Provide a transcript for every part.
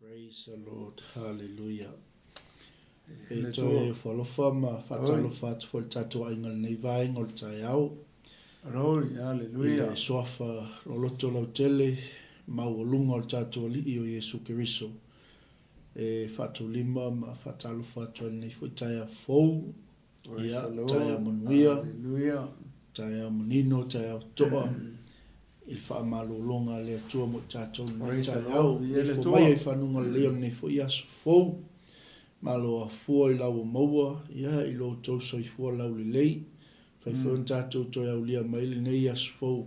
Praise the Lord. Hallelujah. E toe alofa ma faatalofa atu foi le tatou aiga lenei vaega o le taeao. Glory, hallelujah. I le suafa loloto lautele maualuga o le tatou Alii o Iesu Keriso. E faatulima ma faatalofa atu ai lenei foi taeao fou. Ia, taeao manuia, taeao manino, taeao toa i le faamalologa a le Atua mo i tatou lenei taeao. Nofo maia i fanuga lelei o lenei foi aso fou. Malo afua i la ua maua, ia, i lo outou soifua laulelei. Fai foi ona tatou toe aulia mai lenei aso fou.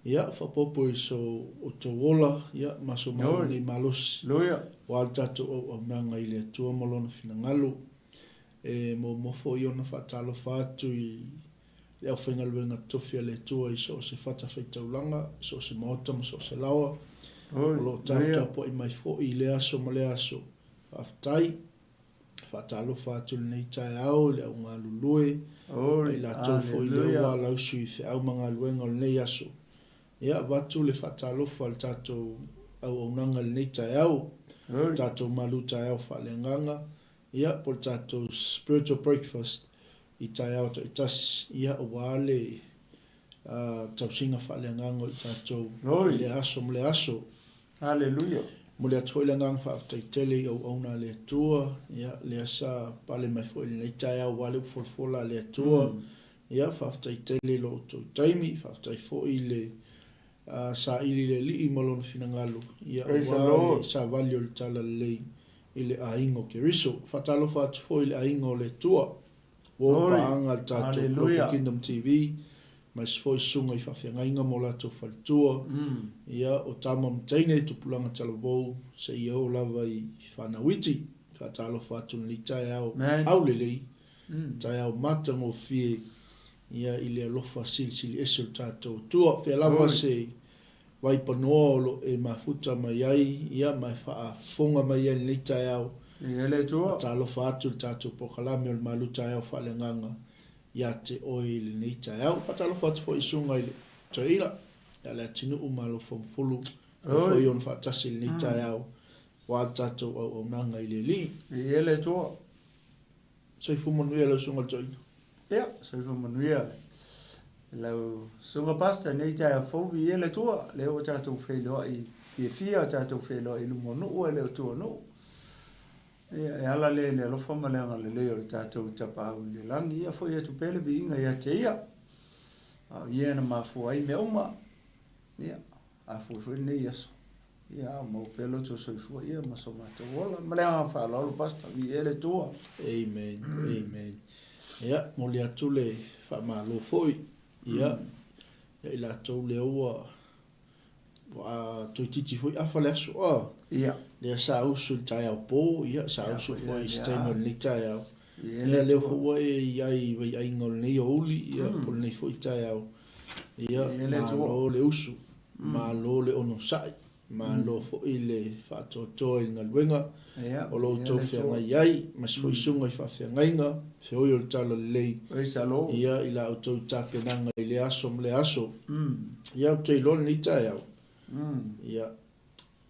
Ia, faaopoopo i so outou ola, ia, ma so maua nei malosi, aua le tatou auaunaga i le Atua ma Lona finagalo. E muamua foi ona faatalofa atu i le aufaigaluega tofi a le Atua i so o se fatafaitaulaga, i so o se maota ma so o se laoa, o lo o taputapuai mai foi i lea aso ma lea aso. Faafetai. Faatalofa atu i lenei taeao i le au galulue, ma i latou foi lea ua alausu i feau ma galuega o lenei aso. Ia, avatu le faatalofa i le tatou auaunaga i lenei taeao, le tatou malu taeao faaleagaga, Ia, po o le tatou spiritual breakfast i taeao taitasi, ia, aua le tausiga faaleagaga o i tatou i lea aso ma lea aso. Haleluia. Momoli atu foi le agaga faafetai tele i auauna a le Atua, ia, lea sa pale mai foi i lenei taeao aua le folafola a le Atua. Ia, faafetai tele i lo outou taimi, faafetai foi i le saili i le Alii ma Lona finagalo, ia, aua le savali o le Talalelei i le aiga o Keriso. Faatalofa atu foi i le aiga o le Atua, ua oo paaga a le tatou Global Kingdom TV, aemaise foi susuga i faafeagaiga ma o latou faletua, ia, o tama ma teine, tupulaga talavou, seia oo lava i fanau iti. Faatalofa atu i lenei taeao aulelei, taeao matagofie, ia, i le alofa silisili ese o le tatou Atua. Fea lava se Vaipanoa o lo e mafuta mai ai, ia, ma e faafofoga mai ai i lenei taeao. Viia le Atua. Faatalofa atu i le tatou polokalame o le Malu Taeao Faaleagaga ia te oe i lenei taeao. Faatalofa atu foi i Susuga i le Toeaina ia Leatinuu Malofamufulu, o foi ona faatasi i lenei taeao aua le tatou auaunaga i le Alii. Viia le Atua. Soifua manuia lau Susuga i le Toeaina. Ia, soifua manuia lau Susuga Pastor nei taeao fou viia le Atua, lea ua tatou feiloai fiafia o tatou feiloai i luma o nuu e le o tua o nuu. Ia, e ala lea i le alofa ma le agalelei o le tatou Tapaau i le lagi. Ia, foi atu pea le viiga ia te Ia. A o Ia na mafua ai mea uma. Ia, afua foi lenei aso. Ia, a o maua pea lo outou soifua ia ma so matou ola. Ma le agaga faaaloalo, Pastor, viia le Atua. Amen, amen. Ia, momoli atu le faamalo foi, ia, ia i latou lea ua, ua toeitiiti foi afa le aso, a. Ia. Lea sa usu i le taeao po, ia, sa usu foi i se taimi o lenei taeao. Ia, lea foi ua e i ai i vaiaiga o lenei aoauli, ia, po o lenei foi taeao. Ia, malo le usu. Malo le onosai, malo foi le faatoatoa i le galuega o lo outou feagai ai, aemaise foi susuga i faafeagaiga, feoi o le Talalelei, ia, i la outou tapenaga i lea aso ma lea aso. Ia, ou te iloa lenei taeao, ia,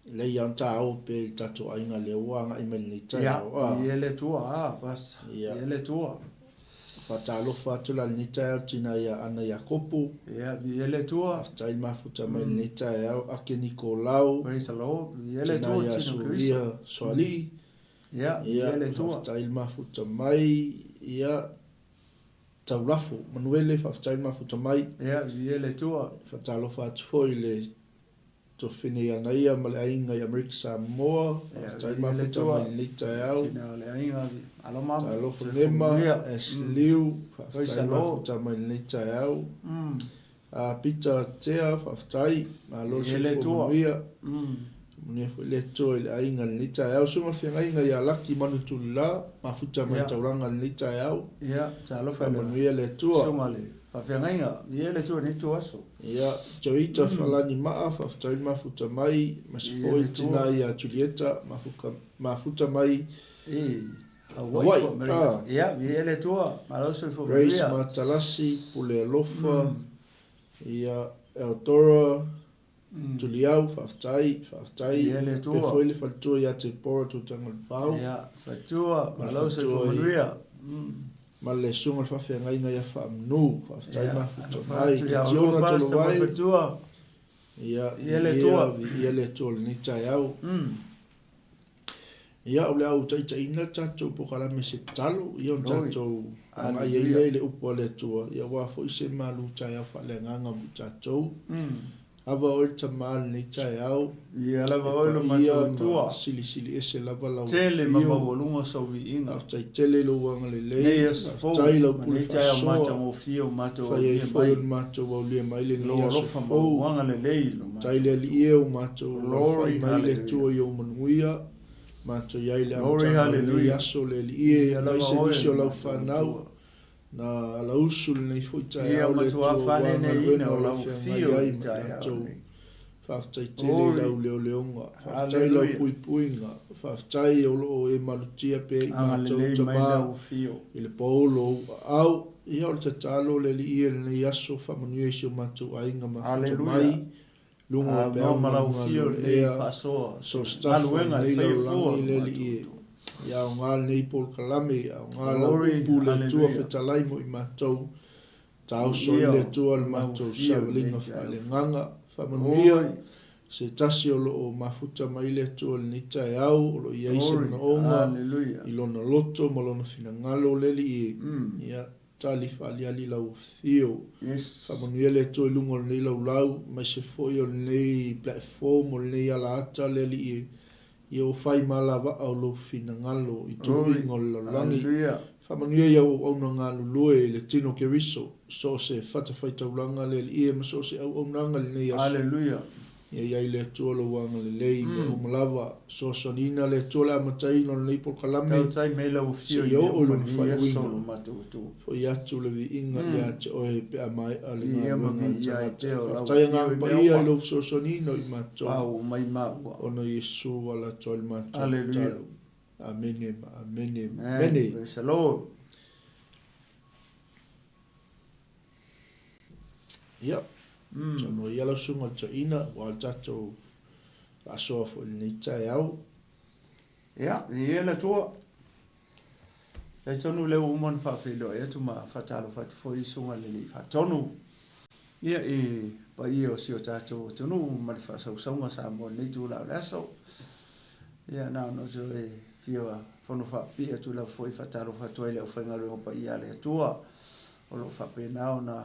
Lei a ta o pea i le tatou aiga lea ua agai mai lenei taeao. Ia, viia le Atua, a, Pastor. Ia. Viia le Atua. Faatalofa atu la i lenei taeao i le tina ia Ana Iakopo. Ia, viia le Atua. Faafetai le mafuta mai lenei taeao. Ake Nikolau. Praise the Lord. Viia le Atua, Tina ia Suria Soalii. Ia, viia le Atua. Faafetai le mafuta mai. Ia, Taulafo Manuele, faafetai le mafuta mai. Ia, viia le Atua. Faatalofa atu foi i le Tofine ia Naia ma le aiga i Amerika Samoa, faafetai mafuta mai lenei taeao. Talofa Nema S. Liu, faafetai mafuta mai lenei taeao. Peter Tea, faafetai, malo le soifua manuia. Manuia foi le Atua i le aiga i lenei taeao. Susuga Feagaiga ia Laki Manutulila, mafuta mai taulaga i lenei taeao. Faamanuia le Atua. Faafeagaiga, viia le Atua i lenei ituaso. Ia, Joita Falani Maa, faafetai le mafuta mai, ma se foi le tina ia Julieta, mafuka, mafuta mai i Hawaii. Ah. Ia, viia le Atua, malo le soifua manuia. Grace Matalasi, Pule Alofa, ia, Eldora, Tuliau, faafetai, faafetai. Ia le Atua. Faapea foi le faletua ia Tepora Tutagalupau. Ia, faletua, Ma le malo faletua soifua i manuia. ma le susuga i le faafeagaiga ia Faamanu. Faafetai Ia, mafuta alofa mai. atu ia Tationa oulua Pastor ma Tolowai. faletua. Ia, Ia le viia, Atua. viia le Atua i lenei taeao. Ia, o le a ou taitaiina le tatou polokalame i se tatalo, ia ona Glory. tatou agai ai Hallelujah. lea i le upu a le Atua, ia aua foi se malu taeao faaleagaga mo i tatou. Ava oe le Tama i lenei taeao, Ia e lava oe lo paia matou ma Atua. silisili ese lava lau Tele ma afio. maualuga sou viiga. Faafetai tele i lou agalelei, Nei aso fou faafetai i lau ma pule nei taeao faasoa, matagofie o matou fai ai aulia foi mai. o le matou aulia mai Lou lenei aso alofa ma fou. lou agalelei i lo Tai matou le Alii Atua. e o matou alafai Glory, mai le hallelujah. Atua i ou manuia, matou i ai le Glory, amataga o lenei hallelujah. aso le Alii e, Ia lava aemaise oe nisi o lo lau matou fanau, Atua. na alausu lenei foi Ia taeao le matua Atua aua faaleneina galuega o o lo o lau feagai afio i ai le ma taeao tatou. lenei. Faafetai tele i Glory, lau leoleoga, faafetai i lau hallelujah. puipuiga, faafetai o lo o e malutia pea i matou Agalelei mai tama lau afio. i le paolo o ou aao. Ia o le tatalo le Alii e lenei aso, faamanuia i si o matou aiga mafuta mai, Hallelujah. luga o Aunoa peau ma lau malumalu afio o le lenei ea, faasoa so se se tafa o galuega e lenei faia fua lalolagi lo le matou Alii e. Atua. Ia aoga lenei polokalame, ia aoga lau Glory, upu le Atua hallelujah. fetalai mo i matou, taoso ai Viia le Atua le lau matou afio lenei savaliga taeao fou. faaleagaga. Faamanuia Glory, se tasi o lo o mafuta mai le Atua i lenei taeao, o lo o i ai se glory, manaoga hallelujah. i lona loto ma lona finagalo le Alii e. Ia tali faaliali lau afio. Yes. Faamanuia le Atua i luga o lenei laulau, aemaise foi o lenei platform, o lenei alaata le Alii e. Ia ua fai ma alavaa o lou finagalo i Glory, tuuiga o le lalolagi. hallelujah. Faamanuia i au auauna galulue i le tino Keriso, so o se fatafaitaulaga le Alii e ma so o se auaunaga i lenei aso. Hallelujah. Ia i ai le Atua lou agalelei i mea uma lava. Soasoaniina le Atua le amataina o lenei polokalame, Tautai mai lau afio i seia mea oo i uma lona i lenei aso faaiuina. lo matou Atua. Foi atu le viiga ia te oe pe a maea le Viia ma galuega a le viia ai tagata. pea o lau Faafetai afio Agaga i mea Paia i uma. lou fesoasoaniina o i matou, Faauu mai maua. ona Iesu ala atu ai le matou Hallelujah. tatalo. Amene ma amene ma Amen. amene. Praise the Lord. Ia, saunoa ia lau susuga i le toeaina, aua le tatou faasoa foi i lenei taeao. Ia, viia le Atua. Talitonu lea ua uma ona faafeiloai atu ma faatalofa atu foi i Susuga i le Alii Faatonu, ia, i paia o si o tatou atunuu ma le faasausauga Samoa i lenei itula o le aso. Ia, na ona ou toe fia fono faapipii atu lava foi e faatalofa atu ai i le aufaigaluega paia a le Atua o lo o faapena ona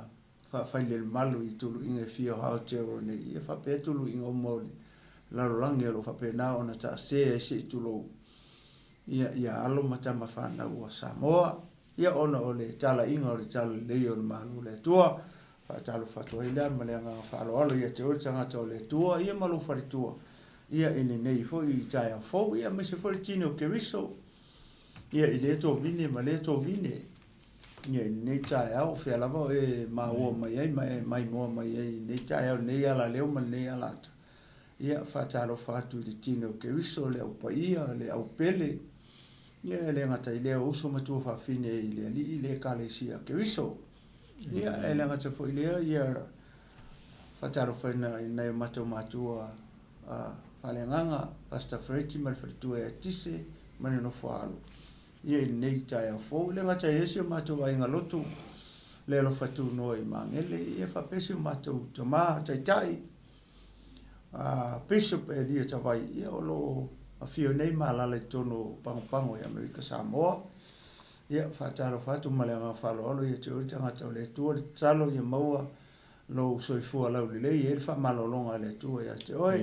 faafailelemalu i tuluiga e fia o Aotearoa nei, ia faapea tuluiga uma o le lalolagi o lo o faapena ona taase ai se i tulou ia ia alo ma tama fanau a Samoa, ia ona o le talaiga o le talalelei o le Malo o le Atua. Faatalofa atu ai la ma le agaga faaaloalo ia te oe le tagata o le Atua, ia ma lou faletua, ia i lenei foi taeao fou, ia aemaise foi le tino o Keriso, ia i lea tovine ma lea tovine. Ia i lenei taeao, o fea lava o e maua mai ai ma e maimoa mai ai i lenei taeao, i lenei alaleo ma lenei alaata. Ia, faatalofa atu i le tino o Keriso, le au paia, le au pele, ia e le gata i lea o uso ma tuafafine i le Alii, le Ekalesia a Keriso. Ia, e le gata foi i lea, ia faatalofaina i nai o matou matua faaleagaga, Pastor Freddie ma le faletua ia Tise ma le nofo a alo. Ia i lenei taeao fou, e le gata i si o matou aiga lotu, le alofa tunoa i Magele, ia faapea si o matou tama taitai, a Bishop Elia Tavai, ia o lo o afio nei ma alaala i totonu o Pagopago i Amerika Samoa. Ia, faatalofa atu ma le agaga faaaloalo ia te oe le tagata o le Atua, le tatalo ia maua lou soifua laulelei e i ai le faamalologa a le Atua ia te oe,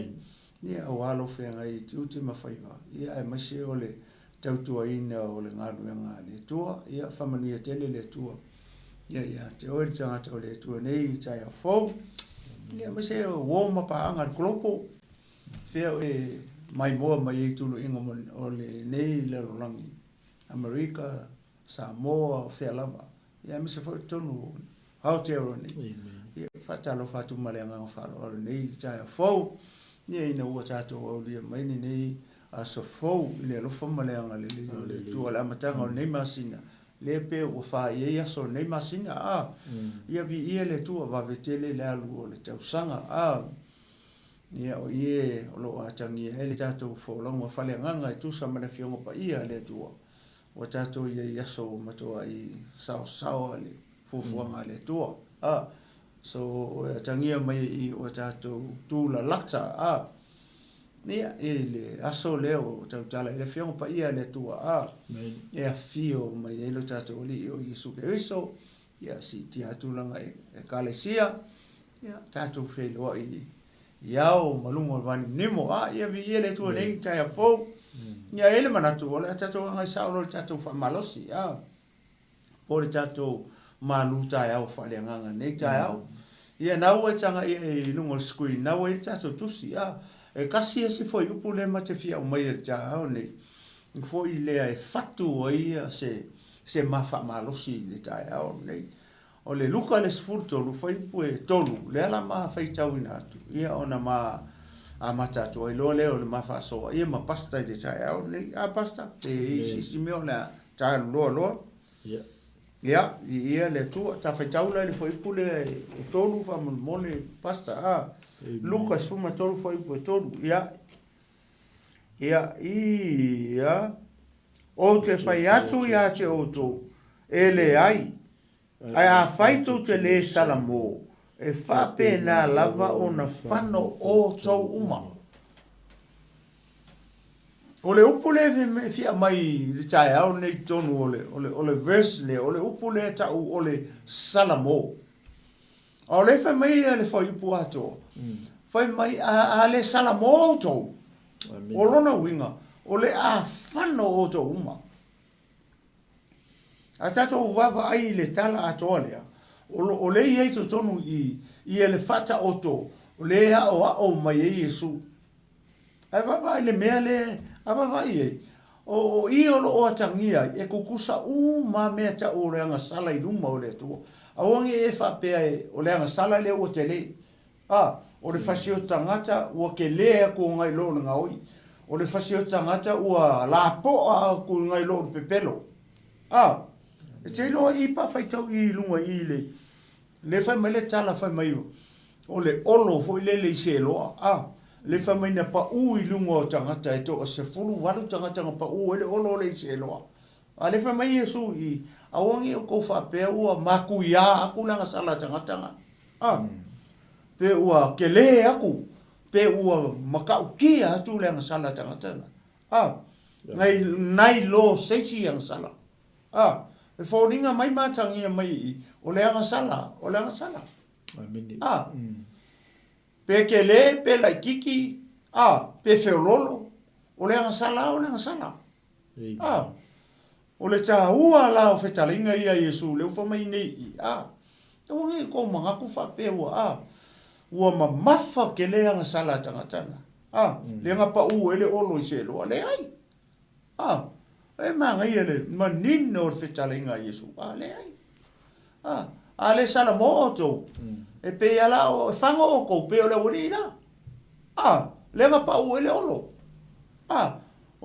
ia aua lou feagai i tiute ma faiva, ia aemaise o le tautuaina o le galuega a le Atua. Ia faamanuia tele le Atua ia ia te oe le tagata o le Atua nei i taeao fou. Ia aemaise o uo ma paaga a le kolopo, fea e maimoa mai ai tuluiga o lenei lalolagi, Amerika, Samoa, o fea lava. Ia aemaise foi totonu o Aotearoa nei. Ia faatalofa atu ma le agaga faaaloalo nei i le taeao fou, ia ina ua tatou aulia mai lenei aso fou i le alofa ma le agalelei o le Atua i le amataga o lenei masina, lea pe ua fa i ai aso o lenei masina, a, ia viia le Atua, vave tele le alu o le tausaga, a. Ia, o i e o lo o atagia ai le tatou folauga faleagaga e tusa ma le Afioga Paia a le Atua, ua tatou i ai i aso ua matuai saosaoa le fuafuaga a le Atua. A, so, e atagia mai ai i ua tatou tulalata, a, ia, i le aso lea ua tautala ai le Afioga Paia a le Atua, a, e afio mai ai lo tatou Alii o Iesu Keriso, ia, siitia atu lana Ekalesia, Ia, tatou feiloai i ao ma luga o le vanimonimo. A, ia viia le Atua i lenei taeao fou. Ia, e i ai le manatu, o le a tatou agai sao loa i le tatou faamalosi, a, po o le tatou malu taeao faaleagaga i lenei taeao. Ia, na ua e tagai i luga o le screen, na ua i ai le tatou tusi, a. E tasi isi fuaiupu lea ma te fia aumaia i le taeao lenei, foi lea e fatu ai se, se ma faamalosi i le taeao lenei. O le Luka le 13, fuaiupu e 3, lea la ma faitauina atu, ia ona ma amata atu ai loa lea o le ma faasoa ia ma Pastor i le taeao lenei. A Pastor, pe i ai se isi mea o le a talanoa loa? Ia. Ia, viia le Atua. Ta faitau la i le fuaiupu lea e 3 faamolemole Pastor. A, Luka 13 fuaiupu e 3. Ia. Ia, ia. Ou te fai atu ia te outou, e leai, Ae afai tou te lē salamo, e faapena lava ona fano outou uma. O le upu lea e fia aumai i le taeao lenei i totonu o le, o le, o le verse lea, o le upu lea e tau o le salamo. A o lea e fai mai le fuaiupu atoa, fai mai a, a le salamo outou, o lona uiga, o le a fano outou uma. A tatou vaavaai i le tala atoa lea, o lo o lea i ai totonu i i, ia le faataoto o lea e aoao mai ai Iesu. Ae vaavaai i le mea lea, a vaavaai i ai, o, o i o lo o atagia ai, e tutusa uma lava mea tau o le agasala i luma o le Atua. Aua ne i e faapea e, o le agasala lea ua tele. A, o le fasi o tagata ua tele atu nai lo o le gaoi. O le fasi o tagata ua lapoa atu nai lo o le pepelo. A, e te iloa i pa faitau i luga i le, le fai mai le tala fai mai o le olo foi lele i Seloa. A, le fai mai na pau i luga o tagata e toa 18 tagata na pau ai le olo le i Seloa. A le fai mai Iesu i, aua ne i outou faapea ua matuia atu le agasala a tagata na. A, pe ua kelē aku, pe ua matautia atu le agasala a tagata na. A, nai, nai lo seisi agasala. A, e foliga mai ma atagia mai i i, o le agasala, o le agasala. Amene. A, pe kelē, pe laititi, a, pe feololo, o le agasala o le agasala. A, o le tāua la o fetalaiga ia a Iesu lea ua fai mai nei i, a, aua nei kou manatu faapea ua, a, ua mamafa tele agasala a tagata na, a, lea na paʻu ai le olo i Seloa, leai, a, e manaia le manino o le fetalaiga a Iesu, a, leai, a, a le salamo outou, e pei lava la o, e faga outou pei o le aualii la, a, lea na paʻu ai le olo. A,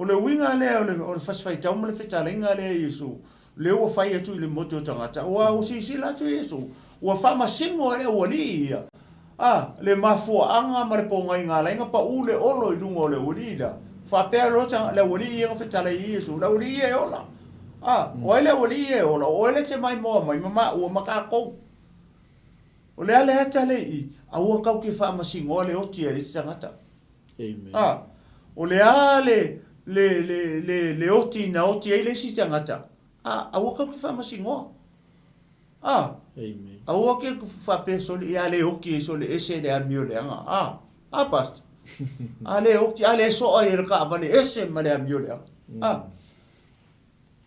o le uiga lea o le, o le fasi faitau ma le fetalaiga lea a Iesu, lea ua fai atu i le motu o tagata, ua, ua silasila atu Iesu, ua faamasino e le aualii ia, a, le mafuaaga ma le pogaiga ala ai na pau le olo i luga o le aualii lea. Faapea loa ta, le aualii ia na fetalai i Iesu, le aualii ia e ola. A, o ai le aualii ia e ola? O oe lea e te maimoa mai ma maua ma tatou. O le a le ata lea i i? Aua tatou te faamasinoa le oti a le isi tagata. Amen. A, o le a le, le, le, le, le oti na oti ai le isi tagata, a, aua tatou te faamasinoa. A, Amen. aua ke faapea sole, ia le oti ai sole ese le amioleaga. A, a pastor. A le oti, a le soa i le taavale ese ma le amioleaga. A,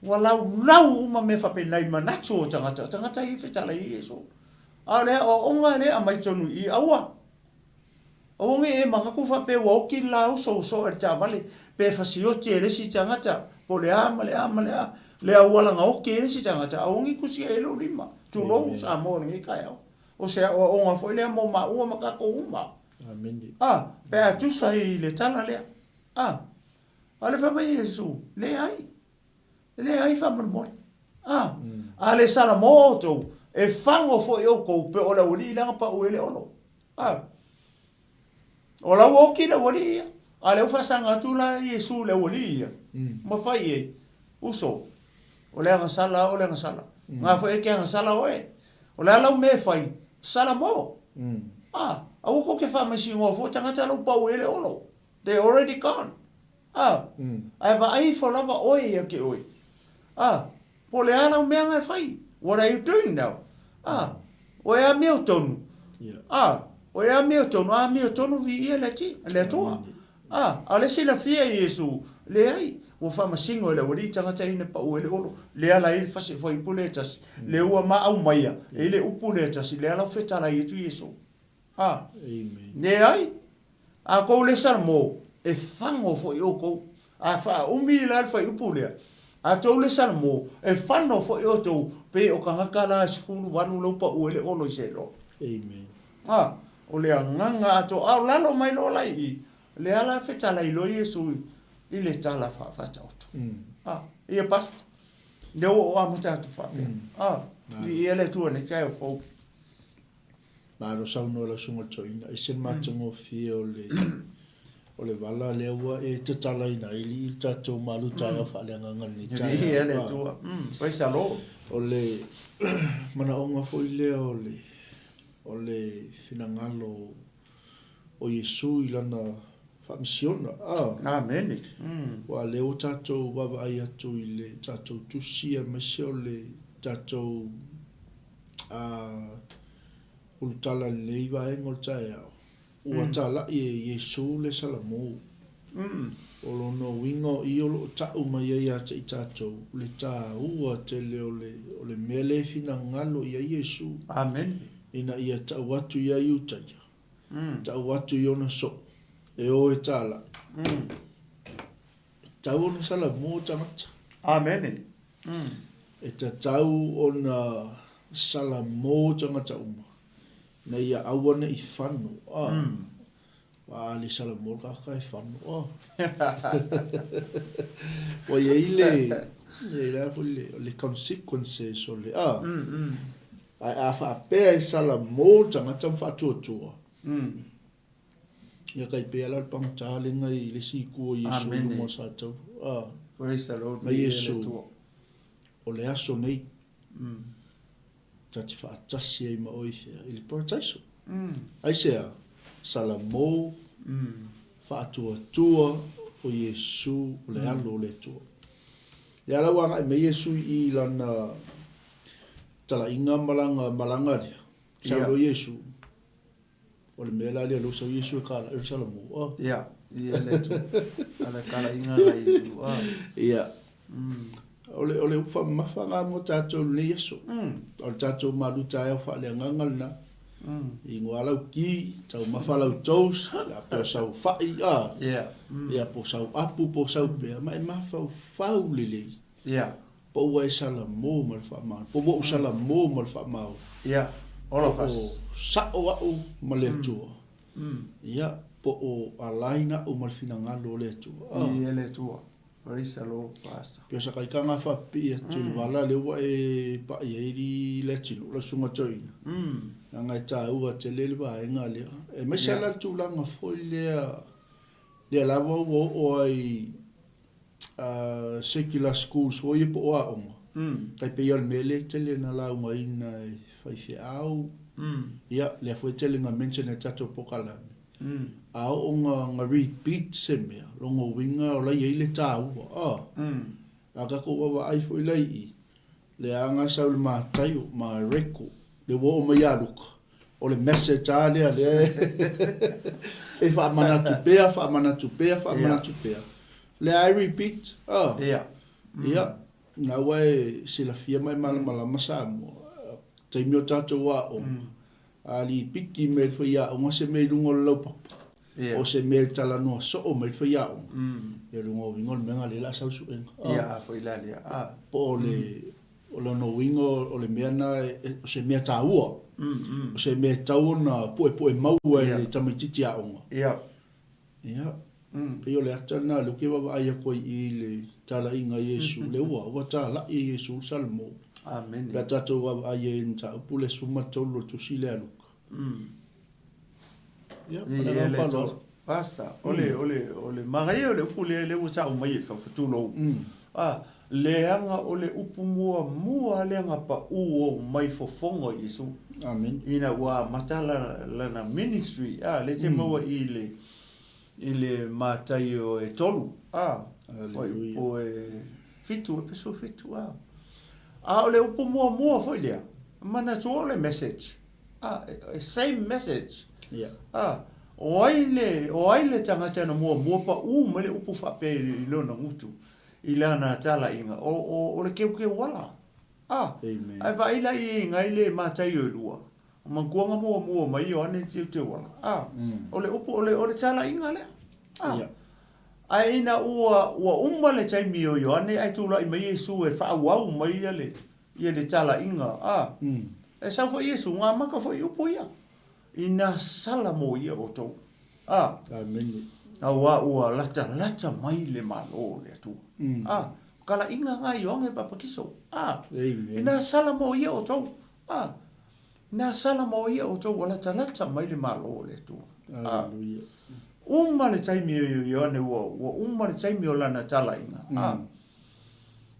ua laulau uma mea faapena i manatu o tagata, o tagata ia e fetalai ai Iesu. A o le aoaoga lea e aumai tonu i i, aua. Aua ne i e manatu faapea ua oti le lauso ua soa e le taavale, pe fasioti e le isi tagata, po o le a ma le a ma le a, le auala na oti ai le isi tagata, aua ne i tusia i ai lou lima. Tulou Samoa i lenei taeao. O se aoaoga foi lea mo maua ma tatou uma. Amene. A, pe a tusa i le tala lea. A, a o le fai mai a Iesu, Leai. Leai faamolemole. A, a le salamo outou, e fago foi outou pe o le aualii lea na pau ai le olo. A. O la ua oti le aualii ia. A lea ua faasaga atu la Iesu i le aualii ia, ma fai i ai, Uso, o le agasala lava o le agasala. Na foi e te agasala oe. O le a lau mea e fai? Sala mo. A, aua tou te faamaisinoa fua tagata la ua pau i ai le olo. They already gone. A, ae vaai ifo lava oe ia te oe. A, Po o le a lau mea na e fai? What are you doing now? A, o e amiotonu. A, o e amiotonu, a amiotonu viia le Ati, le Atua. A, a o le silafia e Iesu, leai, ua faamasino e le aualii tagata ia na pau ai le olo, lea la e i ai le fasi fuaiupu lea e tasi, lea ua maaumaia, e i ai le upu lea e tasi, lea la ua fetalai atu Iesu. A, leai, a tou le salamo, e fago foi outou. A faaumi la le fuaiupu lea, a tou le salamo, e fano foi outou, pei o tagata la e 18 la ua pau ai le olo i Seloa. Amen. A, o le agaga atoa, a o lalo mai loa la i i, lea la e fetalai loa Iesu i le tala faa-Faataoto. A, ia Pastor, lea ua ou amata atu faapea. A, viia le Atua nei taeao fou. Malo saunoa lau Susuga Toeaina, ese le matagofie o le o le vala lea ua e tatalaina ai i le tatou malu taeao faaleagaga i lenei taeao. Viia le Atua. Praise the Lord. O le manaoga foi lea o le o le finagalo o Iesu i lana faamisiona. Amene. Aua o lea ua tatou vaavaai atu i le tatou tusi aemaise o le tatou a ulutala i lenei vaega o le taeao, ua talai e Iesu le Salamo. O lona uiga o i o lo o ta'u mai ai ia te i tatou le tāua tele o le, o le mea lea e finagalo i ai Iesu. Amene. Ina ia ta'u atu ia Iutaia, ta'u atu i ona soo, e o e tāla'i. E tatau ona salamo tagata. Amene. E tatau ona salamo tagata uma, ina ia aua ne i fano. A, a le salamo le tagata e fano. A. Ua i ai le, i ai la foi le, le consequences o le, a. Ae a faapea e salamo le tagata ma faatuatua, Ia kai pea la le pagata lenga i le isi itu o Iesu i luma o Sataua. A. Praise the Lord. Ma Iesu, o le aso nei, ta te faatasi ai ma oe i fea? I le Parataiso. Aisea? Salamo, faatuatua o Iesu o le Alo o le Atua. Lea la ua agai mai Iesu i lana talaiga ma lana malaga lea, sau loa Iesu, O le mea la lea lou sau Iesu e kala e Salamo a. Ia, ia le Atua. A le kalaiga na Iesu a. Ia. O le o le upu faamamafa na mo tatou i lenei aso. O le tatou malu taeao faaleagaga lena. Inu a lau ki, taumafa lau toast, ia po o sau fa'i a. Ia. Ia po o sau apu po o sau pea, ma e mafaufau lelei. Ia. Po ua e salamo ma le faamaoni. Po ua ou salamo ma le faamaoni. Ia, all of us. Po o sa'o a'u ma le Atua. Ia, po o align a'u ma le finagalo o le Atua. Ah. Ia le Atua. Praise the Lord, Pastor. Pei o sa kaikaga faapipii atu i le vala lea ua e pa'i ai le atunuu, lau Susuga Toeaina. Leaga e taua tele le vaega lea. Aemaise lava la le tulaga foi lea, lea lava ua oo ai secular schools foi ia po o aoga, tai pei o le mea lea e tele na laugaina e faifeau, ia lea foi e tele na mention e tatou polokalame, a oo na repeat se mea, lona uiga o la e i ai le taua, a tatou vaavaai foi la i i, Lea na sau le Mataio ma Reko, lea ua oo mai ia Luka, o le message lava lea lea e faamanatu pea, faamanatu pea, faamanatu pea. Lea I repeat, ah. Ia, na ua e silafia ma e malamalama Samoa, taimi o tatou aoga, a lipiki mai le faiaoga se mea i luga o le laupapa, o se mea e talanoa soo mai le faiaoga, ia luga o uiga o le mea lena lea o le a sau le suega. Ia, a foi la lea. A. Po o le, o lona uiga o le mea lena, o se mea taua, o se mea e tatau ona puepue maua e le tamaitiiti aoga. Ia. Ia, pei o le ata lena lea ou te vaavaai atu ai i i le talaiga a Iesu, lea ua, ua talai e Iesu le Salamo. Amene. Pe a tatou vaavaai ai i le mataupu lea 13 o le Tusi lea a Luka. Ia, ma le agaga faaaloalo. Pastor, o le, o le, o le manaia o le upu lea, lea ua tau mai e fafo, tulou. A, leaga o le upu muamua lea na paʻu ou mai fofoga o Iesu. Amene. Ina ua amata la, lana ministry, a, lea te maua i le, i le Mataio e tolu, a, Hallelujah. o e fitu, Epesu 7, a. A o le upu muamua foi lea, manatua o le message. A, same message. Yeah. A, o ai le, o ai le tagata na muamua paʻu mai le upu faapea i lona gutu, i lana talaiga, o, o, o le keukeuala. A, Amen. ae vaai la i ai ngai le Mataio e lua, o mantuaga muamua mai Ioane le teuteuala. A, o le upu, o le, o le talaiga lea. A, Yeah. ae ina ua, ua uma le taimi o Ioane ae tulai mai Iesu e faaauau mai ia le, ia le talaiga, a, e sau foi Iesu, gamaka foi upu ia, ina sala mo ia outou, a, Amene. auā ua latalata mai le Malo o le Atua. A, talaiga na Ioane Papatiso, a, Amen. ina sala mo ia outou, a, ina sala mo ia outou ua latalata mai le Malo o le Atua. A, Hallelujah. uma le taimi o Ioane ua, ua uma le taimi o lana talaiga, a,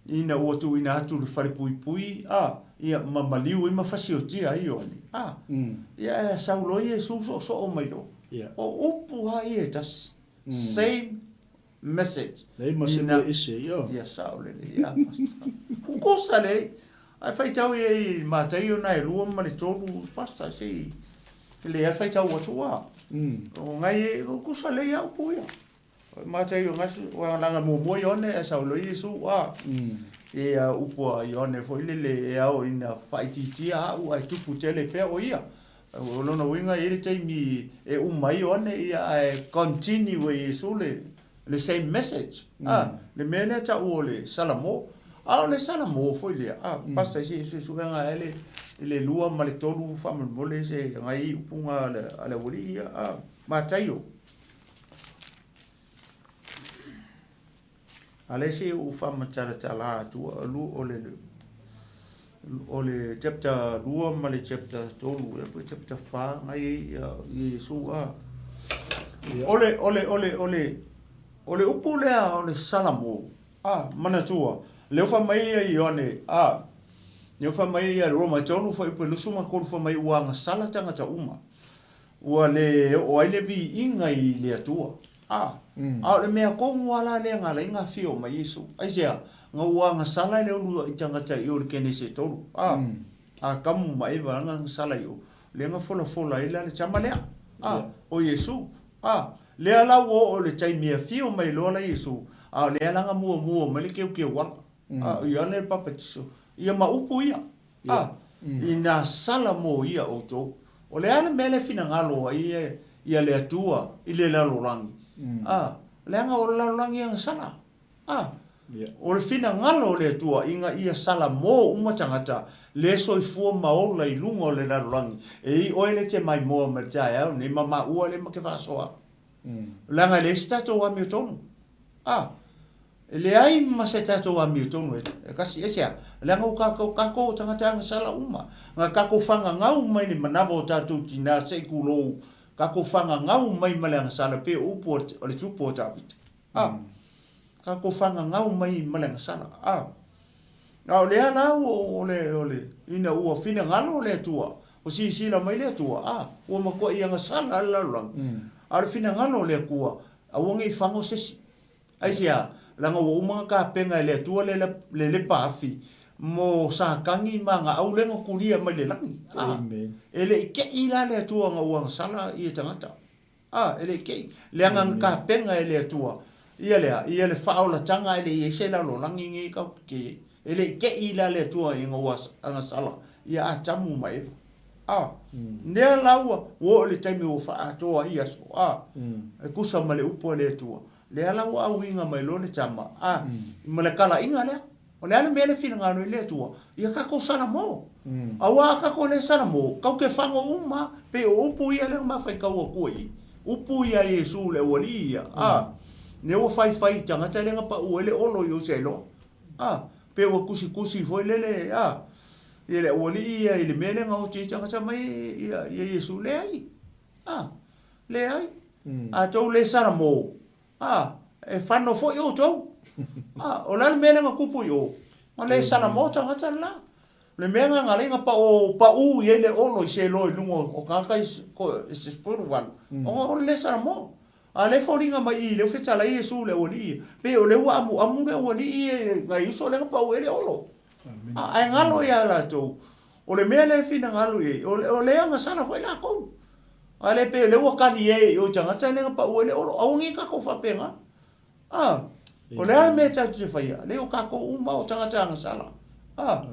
ina ua tuuina atu le falepuipui, a, ia, ma maliu ai ma fasiotia ai Ioane, a, ia, ae sau loa Iesu soosoo mai loa. Yeah. O upu lava ia e tasi. Same message. Leai ma se Ina- mea ese, ia. Ia sao lelei, ia, pastor. Kukusa lelei. Ae faitau ia i Mataio na e lua ma le tolu, pastor, se i le faitau atu a. O ngai e kukusa lelei a upu ia. Mataio gasu, ua laga muamua Ioane ae sau loa Iesu, a. Ia upu a Ioane foi lele e ao ina faaitiitia au ae tupu tele pea o ia. O lona uiga e i ai le taimi e uma ai Ioane ia ae continue e Iesu le, le same message. A, le mea lea tau o le Salamo. A o le Salamo foi lea, a, pastor se suesuega ae le, le lua ma le tolu faamolemole se ngai upuga a le, a le aualii ia, a, Mataio. A lea se ou faamatalatala atu o le o le chapter 2 ma le chapter 3 ea po chapter 4 ngai ai ia Iesu a. O le o le o le o le o le upu lea o le Salamo a manatua lea ua fai mai ia Ioane a lea ua fai mai ia Roma 3 fuaiupu 23 fai mai ua agasala tagata uma Ua le oo ai le viiga i le Atua. A, a o le mea tonu lava la lea na ala ai ona afio mai Iesu. Aisea? Na ua agasala le uluai tagata i o i le Kenese 3. A, Atamu ma Eva na agasala i o, lea na folafola ai la le tama lea, a, o Iesu. A, lea la ua oo i le taimi e afio mai loa la Iesu, a o lea la na muamua mai le keukeuala, a, o Ioane le Papatiso, ia ma upu ia. A, ina sala mo ia outou. O le a le mea lea e finagalo ai ia le Atua i le lalolagi? A, leaga o le lalolagi e agasala. A, o le finagalo o le Atua ina ia sala mo uma tagata le soifua ma ola i luga o le lalolagi, e i oe le te maimoa mai le taeao nei ma maua le ma ke faasoa. Leaga e leai se tatou amiotonu. A, E leai ma se tatou amiotonu e tasi. Aisea? Leaga ua tatou, tatou o tagata agasala uma. Na tatou fagagau mai le manava o tatou tina se i tulou, tatou fagagau mai ma le agasala pei o upu o le tupu o Tavita. A, tatou fagagau mai ma le agasala. A, a o lea la ua o le, o le, ina ua finagalo le Atua, ua silasila mai le Atua, a, ua matuai agasala le lalolagi. A o le finagalo o le Atua, aua ne i fago se isi. Aisea? Leaga ua uma ona tapena e le Atua le le lepa afi mo Satani ma ana au lea na tulia mai le lagi. A, e le i te'i la le Atua ina ua agasala ia tagata. A, e le i te'i. Leaga na tapena e le Atua ia lea, ia le faaolataga ae le i ai se lalolagi nei tatou te i ai. E le i te'i la le Atua ina ua agasala ia Atamu ma Eva. A, lea la ua oo i le taimi ua faaatoa ai aso, a, e tusa ma le upu a le Atua. Lea la ua auiga mai loa le tama, a, ma le talaiga lea. O le a le mea lea e finagalo ai le Atua? Ia tatou salamo. Aua a tatou le salamo, tatou te fago uma lava. Pei o upu ia lea na ma faitau atu ai i. Upu ia a Iesu le aualii ia, a, lea ua faifai i tagata lea na pau ai le olo i o Sailoa. A, pei ua tusitusi foi lele, a, ia le aualii ia i le mea lea na oti ai tagata mai ia, ia Iesu. Leai. A, leai. A tou le salamo, a, e fano foi outou. A, o le a le mea lea na tupu i o? Na le salamo tagata le la. O le mea na na alai na pao, pau i ai le olo i seloa i luga o tagata i se 18, ona o le le salamo. A o lea e foliga mai i i lea ua fetalai Iesu i le aualii ia, pei o lea ua amuamu le aualii ia i nai uso lea na pau ai le olo. A, ae galo ia latou, o le mea lea e finagalo i ai, o le agasala foi latou. A lea pei o lea ua kali e i o i tagata lea na pau ai le olo. Aua nei tatou faapena. A, o le a le mea tatou te faia? Leai o tatou uma o tagata agasala. A,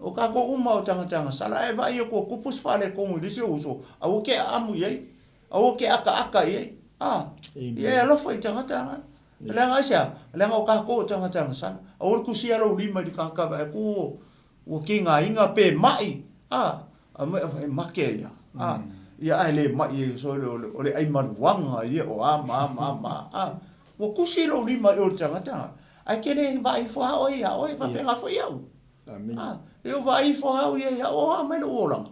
o tatou uma o tagata agasala. Ae vaai atu ua tupu se faaletonu i le isi ou uso, aua te aamu i ai. Aua te akaaka i ai. A, ia e alofa i tagata na. Leaga aisea? Leaga o tatou o tagata agasala. Aua le tusia lou lima i le tagata vaai atu ua Ua kigaina pe ma'i, a, a mai e make ia, a, ia ae le ma'i e so o le, o le ai maluaga ia o a ma a ma a ma a, ua tusi lou lima i o le tagata, ae ke le vaai ifo a oe ia oe, faapena foi au. A, e o vaai ifo a au ia ia o a mai lou olaga,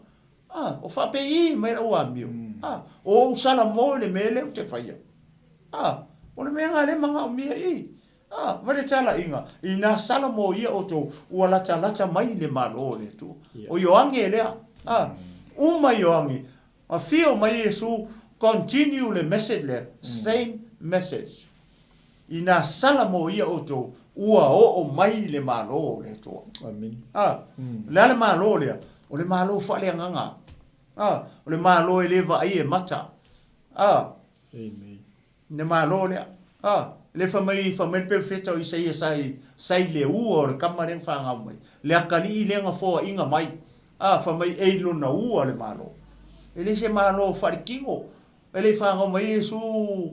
a, o faapei mai lau amio, a, o ou salamo i le mea lea ou te faia, a, o le mea na lea e manaomia i. A, ma le talaiga, inā sala mo ia outou, ua latalata mai le Malo o le Atua. O Ioane lea. A, uma Ioane, afio mai Iesu, continue le message lea, same message. Inā sala mo ia outou, ua oo mai le Malo o le Atua. A, o le a le Malo lea? O le Malo faaleagaga. A, o le Malo e le vaaia e mata. A, Le Malo lea. A, lea fai mai, fai mai le perofeta o Isaia sa i, sa i le ua o le tama lea na fanau mai, le atalii lea na foaiina mai. A, fai mai e i lona ua le Malo. E le se Malo faaletino. E le i fanau mai Iesu,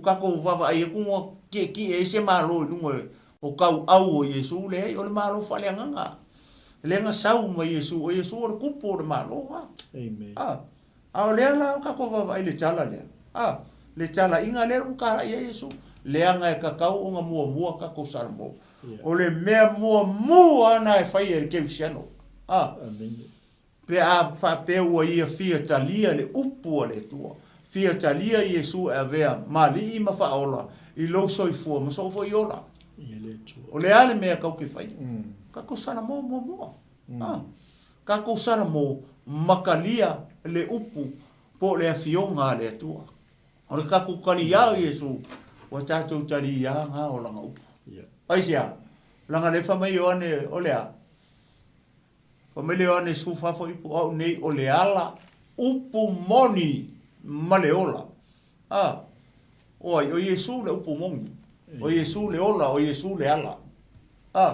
tatou vaavaai atu na tietie ai se Malo i luga o tauau o Iesu, leai, o le Malo faaleagaga. Lea na sau mai Iesu, o Iesu o le Tupu o le Malo. A. Amen. A. A o lea la o tatou vaavaai i le tala lea, a, le talaiga lea ua talai ai Iesu, leaga e tatau ona muamua tatou Salamo. O le mea muamua lena e fai e le kerisiano, a, pe a faapea ua ia fia talia le upu a le Atua, fia talia Iesu e avea ma Alii ma Faaola i lou soifua ma sou foi ola. O le a le mea tatou te faia? Tatou Salamo muamua. A, tatou Salamo makalia le upu po o le Afioga a le Atua. O le tatou taliā o Iesu, ua tatou taliā ngā o lana upu. Aisea? Leaga lea fai mai Ioane, o le a? Fai mai le Ioane 14 fuaiupu, o au nei o le ala, upu moni ma le ola. A, o ai? O Iesu le upu moni. O Iesu le ola, o Iesu le ala. A,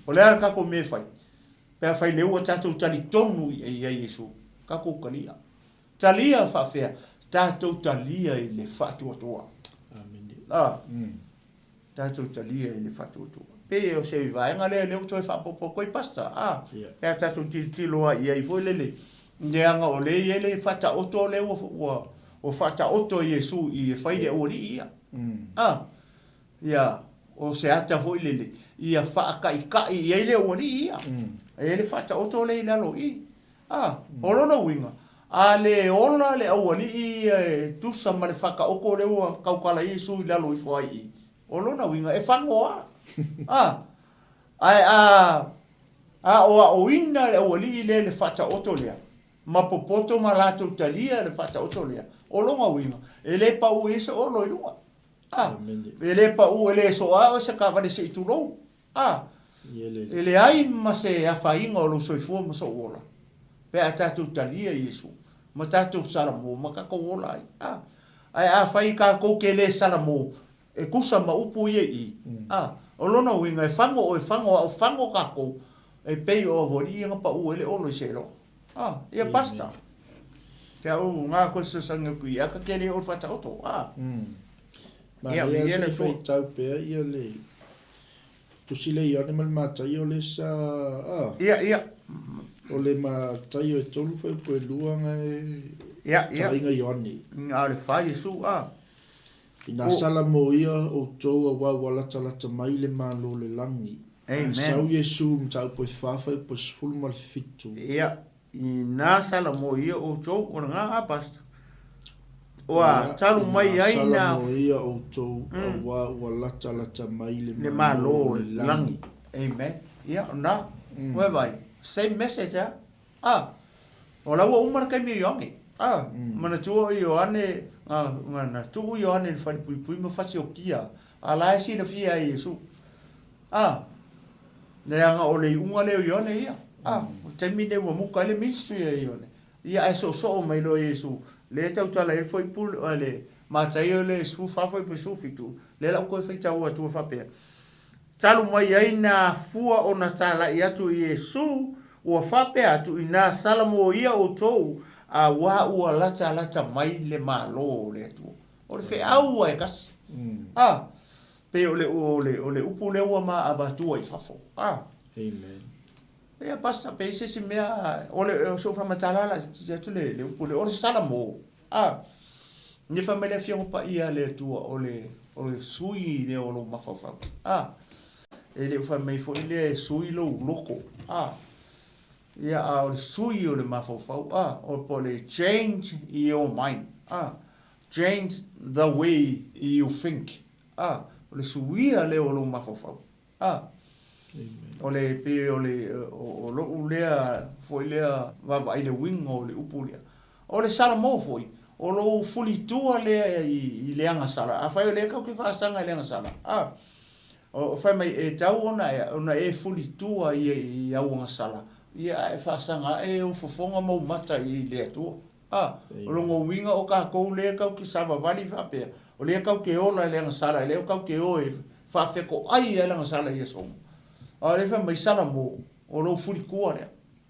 o le a le tatou mea e fai? Pe afai lea ua tatou talitonu ia Iesu, tatou talia. Talia faafea? Tatou talia i le faatuatua. A, tatou talia i le faatuatua. Pei o se vaega lea lea ua toe faaopoopo atu ai Pastor. A, pe a tatou tilotilo lava i ai foi lele, leaga o lea e i ai le faataoto lea ua, ua faataoto e Iesu i e fai le aualii ia. A, Ia, o se ata foi lele, ia faataitai i ai le aualii ia. E i ai le faataoto lea i lalo i i. A, o lona uiga, a le ola le aualii ia e tusa ma le faataoto lea ua tautala ai Iesu i lalo ifo ai i i, o lona uiga, e fagoa. A, ae a aoaoina le aualii lea i le faataoto lea, ma popoto ma latou talia le faataoto lea, o lona uiga, e le pau ai se olo i luga. A, e le pau, e le soa oe se taavale se i tulou. A, e leai ma se afaina o lou soifua ma sou ola, pe a tatou talia Iesu, ma tatou salamo, ma tatou ola ai. A, ae afai tatou te le salamo, e tusa ma upu ia i i, a, o lona uiga, e fago oe, fago au, fago tatou, e pei o aualii ia na pau ai le olo i Seloa. Ah, ia Pastor. Te au ngā koe fesoasoani atu i aka ke le o le whataoto. Ah. Ia, Manaia ia le se Atua. faitau pea ia le tusi le Ioane ma le Mataio le sa ah. Ia, ia. O le Mataio e tolu fuaiupu e lua nga e Ia, ia. talaiga Ioane. Nga o le wha Iesu, ah. Ina O. sala mo ia outou auā ua latalata mai le Malo o le lagi. Amen. Sau Iesu mataupu e fa fuaiupu e 17. Ia, ina sala mo ia outou, o le nga a, Pastor. Ua talu mai ai na. Salamoia outou, auā ua latalata mai le Malo o le lagi. Amen. Ia, o lena. Ua e vaai, same message lava. A, o la ua uma le taimi o Ioane. A, manatua o Ioane, na, na tuu Ioane i le falepuipui ma fasiokia, a la e silafia e Iesu. A, leaga o le iuga lea o Ioane ia. A, o le taimi lenei ua muka ai le ministry a Ioane. Ia ae soosoo mai loa Iesu, lea e tautala ai le fuaiupu, le Mataio le 14 fuaiupu 17, lea la ua toe faitau atu e faapea, Talu mai ai nā fua ona talai atu i Iesu, ua faapea atu, Inā salamoia outou, a ua ua latalata mai le Malo o le Atua. O le feau a e tasi. A, pei o le, o le, o le upu lea ua ma avatua i fafo. A. Amen. Ia, Pastor, pe i ai se isi mea, o le, o so'u faamatala la titi atu le, le upu lea, o le salamo. A, ne fai mai le Afioga Paia a le Atua, o le, o le sui lea o lou mafaufau. A, e le o fai mai foi lea e sui lou loko. A, ia, a o le sui o le mafaufau. A, o po o le change your mind. A, change the way you think. A, o le suia lea o lou mafaufau. A, o le, pei o le, o lo'u lea foi lea vaavaai i le uiga o le upu lea. O le Salamo foi, o lou fulitua lea i le agasala, afai o lea tatou te faasaga i le agasala, a, o, fai mai, e tau ona, ona e fulitua i au agasala, ia ae faasaga ae ou fofoga ma ou mata i le Atua. A, o lona uiga o tatou lea tatou te savavali faapea, o lea tatou te ola i le agasala, lea tatou te o e faafetoai ai le agasala i aso uma. A o lea fai mai Salamo, o lou fulitua lea.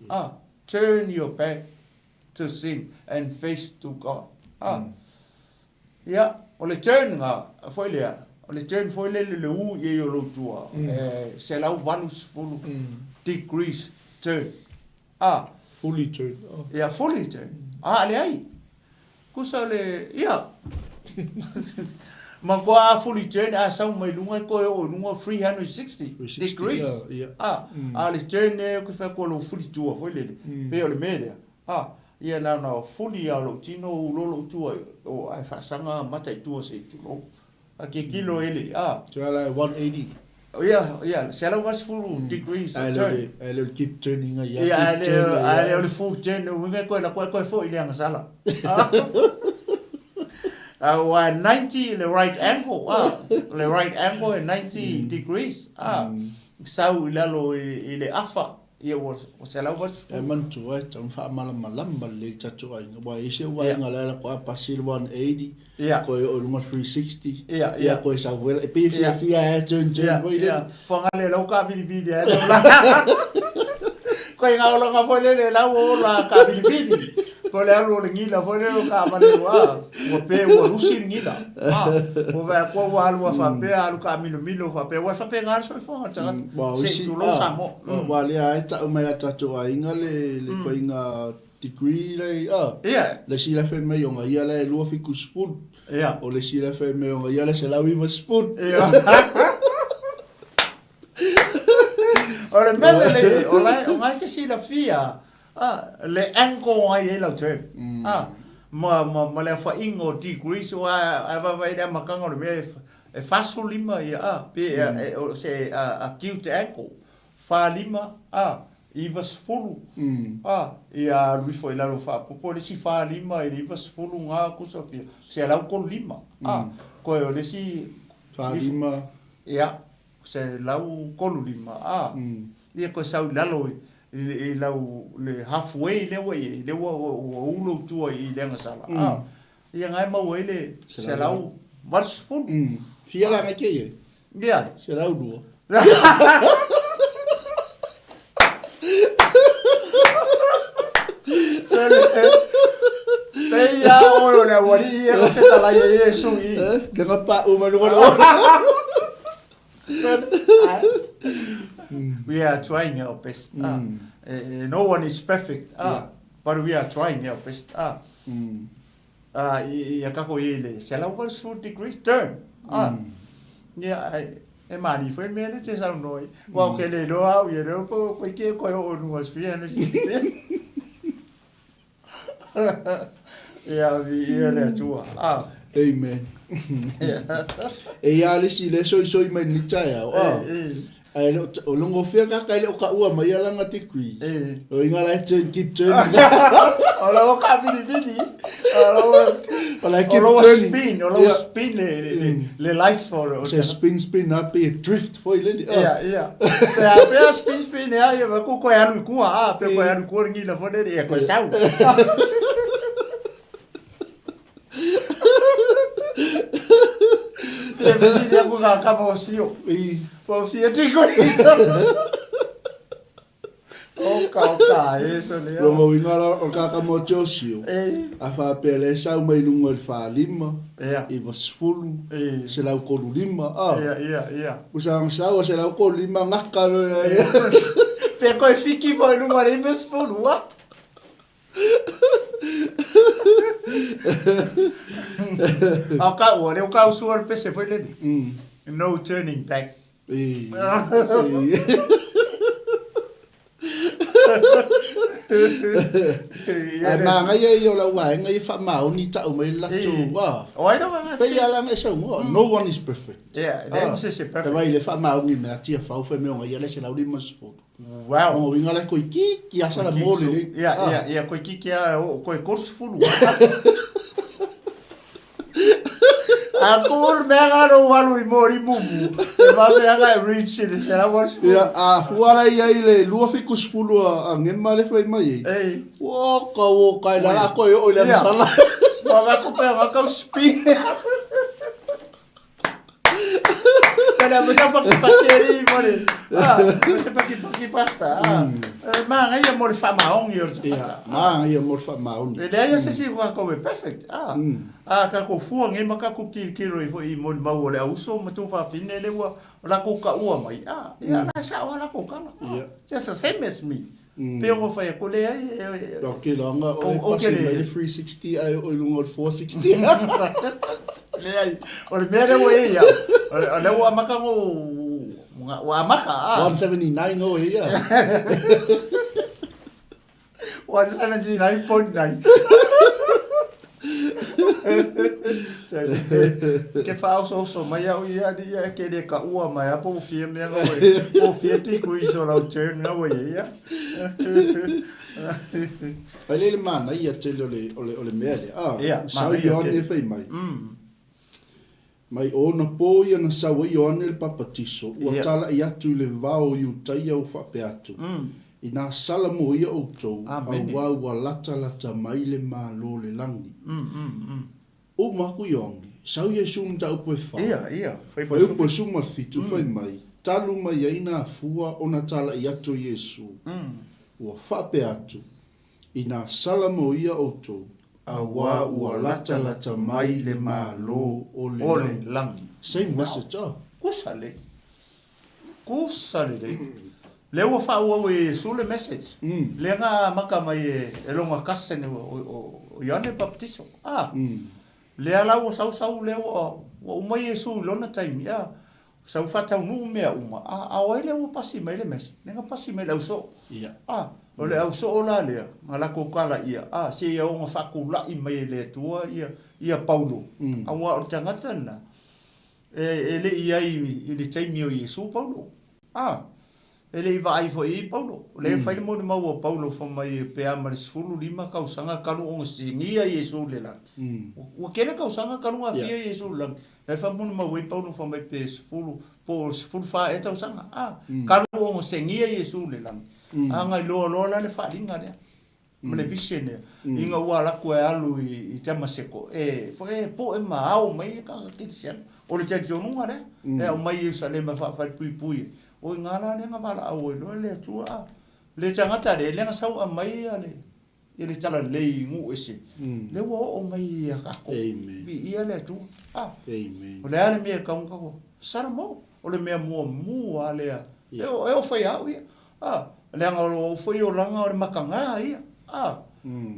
A, turn your back to sin and face to God. A, ia, o le turn na, foi lea, o le turn foi lele le u i ai o lou tua, e 180 degrees turn. A. Fully turn. Oh. Ia, fully turn. A, leai. Kusa o le, ia. Ma koa a fully turn, a sau mai lunga, koe o lunga 360 degrees. Yeah, yeah. A, a le turn e ke whai koa lo fully tua, foi lele. Pe o le mea lea. A, ia nā nā fully a lo tino u lolo tua, o ai whaasanga mata i tua se i tulou. A ke kilo ele, a. Te ala e 180. Ia, ia, 180 degrees of turn. Ae le o le keep turning ai. Ia, ae le o le full turn, o uiga koe la koe koe foi i le agasala. A ua 90 le right angle, a. Le right angle e 90 degrees, a. Sau i lalo i le afa. Ia ua 180. E manatua e tatau ona faamalamalama lelei le tatou aiga aua e i ai si ou vaega la e alu atu a pasi le 180 toe oo i luga le 360 ia toe sau foi e pei e fiafia lava e turn turn foi lele. Fuaga le lau kaavilivili ai lau la. Koe nga olanga foi lele lau ola kaavilivili. Po le alu o le gila foi lele o kaavale ua ua pe ua lusi le gila. A ua vaai atu ua alu a faapea alu kaamilomilo faapea ua e faapena le soifuaga o le tagata. Aua o Se i isi tulou Samoa. Aua lea e tau mai a tatou aiga le ituaiga degree la i a. Le isi la e fai mai ona ia la e 270. O le isi la e fai mai ona ia la e 190. O le mea lelei, o la e, o na e te silafia a, le angle ai ai lau turn. A, ma, ma, ma le aofaiga o degrees, aua a vaavaai i le amataga o le mea e, e 45 ia, a, pe e, o se acute angle, 45, a, 90, a, ia alu ifo i lalo faaopoopo le isi 45 i le 90 na tusa fia, 135, a, toe o le isi 45. Ia, 135, a, ia toe sau i lalo i lau le half way lea ua i ai, lea ua ua u lou tua i le agasala, a, ia na e maua ai le 180. Fia la ngai ke i ai? Ia. 102. Pei a oe o le aualii ia ka fetalai e Iesu i. Le nga pa u mai luga We are trying our best. No one is perfect. But we are trying our best. Ia kako i le 180 degrees turn. Ia, e mani foi mea le te saunoa ai. Ua o ke le iloa au ia leo po koe ke koe o nu as 360. Ia, viia le Atua. Ah. Amen. E ia le isi le soisoi mai ni taeao. Ah. Ae le o longo fia ka kai le o ka ua mai ala nga te kui. O inga la turn keep turning. O la o ka vili vili. O la o la keep turning. Spin, o la spin le le life o se spin spin up e drift foi le. Ia ia. Pe a pe spin spin ia ia ko ko alu kua a pe ko alu kua ngi la fo le ia ko sau. Ia fesili aku ka kama o sio. Po fia tiko ni. O ka o ka e so le. Longa uiga la o ka kama o te o sio. A faapea le sau mai luga i le 45. Ia. 90. 135. Ah. Ia ia ia. Usa sau a 135 ngaka lo ia. Pe koe fiki fo i luga le 90 ah. Ao ka ua, leo ka usua le pese foi lele. No turning back. Ae manaia ia o lau vaega ia faamaoni tau mai le latou a. O ai lava Pei lava la e saunoa, no one is perfect. Yeah, leai ma se isi e perfect. E vai le faamaoni mea Tiafau fai mai ona ia le 150. Wow. Lona uiga la koikiki a sala mo lelei. Ia, ia, ia, koikiki a, koe 30. A ko le mea nga no walu i mori mumu. E va mea nga e reach i le 180. Ia, a fua la ia i le 270 a ngema le fai mai ei. Ei. Oka, oka, e la koe o i le amasala. Wa va ko pe va kau spin. Tala mo sa pakipakeri mo le. Ah, mo sa pakipakipasa. Ah, manaia mo le faamaoni o le tagata. Ia, manaia mo le faamaoni. E leai se isi ua tatou e perfect. Ah, a tatou fua nei ma tatou tilotilo ai foi i molimau o le auso ma tuafafine lea ua latou taua mai. Ah, ia la e sao lava latou tala. Ah, just the same as me. Pei ona fai atu, leai, e. Ok, leaga o le pasi mai le 360 ae oo i luga o le 460. Leai, o le mea lea ua i ai au, o lea ua amata ona ou, ua amata a. 179 oe ia. 179.9. So, ke faaosooso mai au ia alii ia e ke le kaua mai a po ua fia mea nga ua po ua fia degrees o lau turn nga ua iai ia. Ai le le manaia tele o le o le o le mea lea. Ah, Ia, sau manaia Ioane tele. e fai mai. Mai ona pō ia na sau ai Ioane le Papatiso, ua Ia. talaʻi atu i le vao o Iutaia ua faapea atu, Inā sala mo ia outou, Amene. auā ua latalata mai le Malo o le lagi. Uma aku Ioane, sau Iesu mataupu e fa, Ia, ia, fai fuaiupu e 17, fai mai, talu mai ai nā fua ona talaʻi atu o Iesu, ua faapea atu, Inā sala mo ia outou, auā ua latalata mai le Malo o le O le lagi. Same message, ah. Kusa lelei. Kusa lelei. Lea ua faaauau e Iesu le message. Lea na amata mai e lona cousin o Ioane Papatiso. Ah. Lea la ua sau sau lea ua uma Iesu i lona taimi. Ah. Sau faataunuu mea uma, a, a o ai lea ua pasi mai le message? Lea na pasi mai le ausoo. Ia. A, o le ausoo la lea, na latou tala ia, a, seia ona faatulai mai e le Atua ia, ia Paulo. Aua o le tagata lena, e, e le i ai i le taimi o Iesu Paulo. A, e le i vaai foi i ai Paulo. O lea e fai le molimau a Paulo fai mai pe a ma le 15 tausaga talu ona sinia Iesu i le lagi. Ua tele tausaga talu ona afia Iesu i le lagi. La e faamolimau ai Paulo fai mai pe 10 po o 14 ea tausaga, a, talu ona segia Iesu i le lagi. A na iloa loa la le faaaliga lea ma le vision lea, ina ua alu atu e alu i Tamaseko, e foi e poe ma ao mai tagata kerisiano. O le talitonuga lea, e aumai i Ierusalema e faafalepuipui ai. O i ina la lea na valaau ai loa le Atua, a, le tagata lea, lea na sau aumai le i le talalelei i nuu ese, lea ua oo mai ia tatou. Viia le Atua. A. O le a le mea e tau ona tatou? Salamo. O le mea muamua lea. E o, e o fai au ia. A. Leaga o lou foi olaga o le mataga ia. A.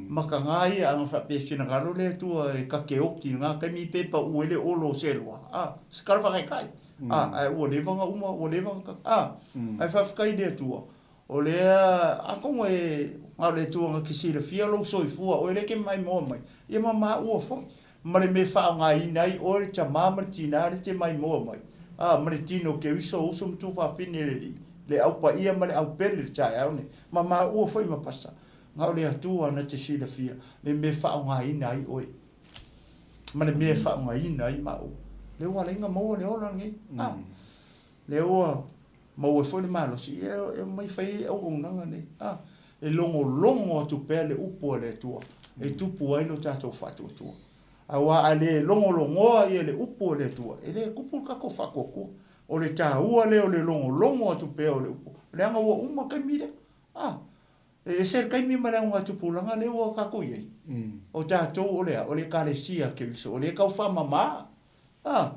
Mataga ia a na faapea e finagalo le Atua e ta te oti i lena taimi pe pau ai le olo o seloa. A. Se tala faataitai. A. Ae ua leva ona uma, ua leva ona ta. A. Ae faafetai i le Atua, o lea, atonu e. Na o le Atua na te silafia lou soifua, oe lea e te maimoa mai, ia ma maua foi, ma le mea e faaaogaina ai oe le tama ma le tina lea e te maimoa mai, a, ma le tino o Keriso, uso ma tuafafine o le Alii, le Au Paia ma le Au Pele i le taeao nei, ma maua foi ma pasa. Na o le Atua na te silafia le mea e faaaogaina ai oe, ma le mea e faaaogaina ai maua. Lea ua ala ai ona maua le ola lenei, a, lea ua maua ai foi le malosi, ia e omai fai ai auaunaga nei, a, e logologo atu pea le upu a le Atua e tupu ai lo tatou faatuatua. Aua a le logologoa ia le upu a le Atua, e le tupu le tatou faatuatua. O le taua lea o le logologo atu pea o le upu, leaga ua uma le taimi lea. A, e ese le taimi ma le augatupulaga lea ua tatou i ai. O tatou o le a? O le Ekalesia a Keriso, o lea e tau faamama. A,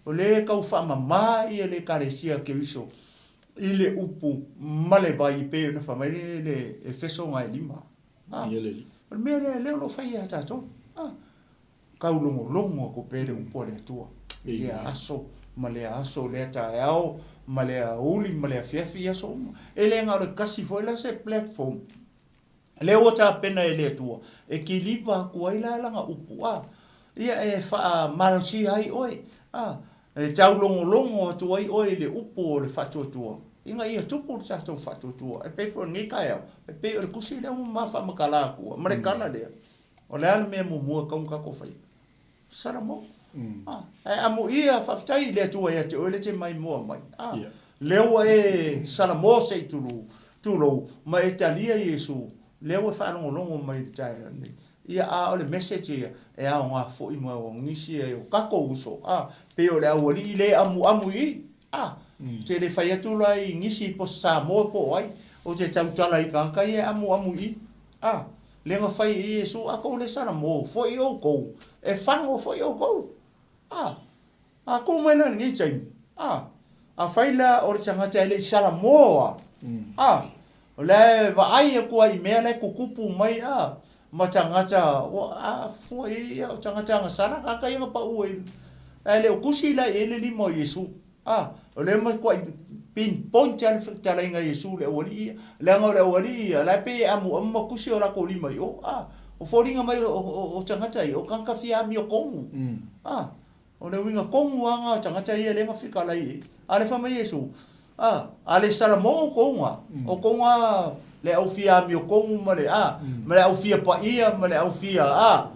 o lea e tau faamama ia le Ekalesia a Keriso i le upu ma le vai e pei ona fai mai le Efeso 5. A, o le mea lea, lea o lo o fai ia tatou. A, taulogologo atu pea le upu a le Atua i lea aso ma lea aso, lea taeao ma lea aoauli ma le afiafi i aso uma. E le na o le tasi foi la se platform lea ua tapena e le Atua e kiliva atu ai la lana upu, a, ia e faamalosia ai oe, a, e taulogologo atu ai oe i le upu o le faatuatua, ina ia tupu le tatou faatuatua. E pei foi o lenei taeao, e pei o le tusi lea ua ma faamatala atua ma le tala lea. O le a le mea muamua e tatau ona tatou faia? Salamo. Ah, ae amuia, faafetai i le Atua ia te oe lea e te maimoa mai. Ah, yeah. Lea ua e salamo se i tulou, tulou, ma e talia Iesu, lea ua e faalogologo mai i le taeao nei. Ia, a o le message ia, e aoga foi mo nisi ai o tatou uso, ah, pei o le aualii le amuamu i i. Ah, ou te le fai atu la i nisi po o se Samoa po o ai, ou te tautala i tagata ia e amuamu i i. Ah, lea na fai e Iesu, a kou le salamo foi oukou, e fago foi oukou. A, a kou mai la lenei taimi, a, afai la o le tagata e le i salamo a, a, o la e vaai atu ai i mea la e tutupu mai, a, ma tagata, ua, a, fua i ai ia, o tagata agasala, tagata ia na pau ai, ae le o tusi la i ai le lima o Iesu. A, o lea e matuai pinpoint lava le fetalaiga a Iesu i le aualii ia, leaga o le aualii ia, o la e pei e amuamu ma tusi o latou lima i o. A, o foliga mai o tagata ia, o tagata fia amiotonu. A, o le uiga tonu lava lena o tagata ia lea na fetalai i ai. A o lea e fai mai Iesu, a, a le salamo outou na, outou na le au fia amiotonu ma le, a, ma le au fia paia ma le au fia, a,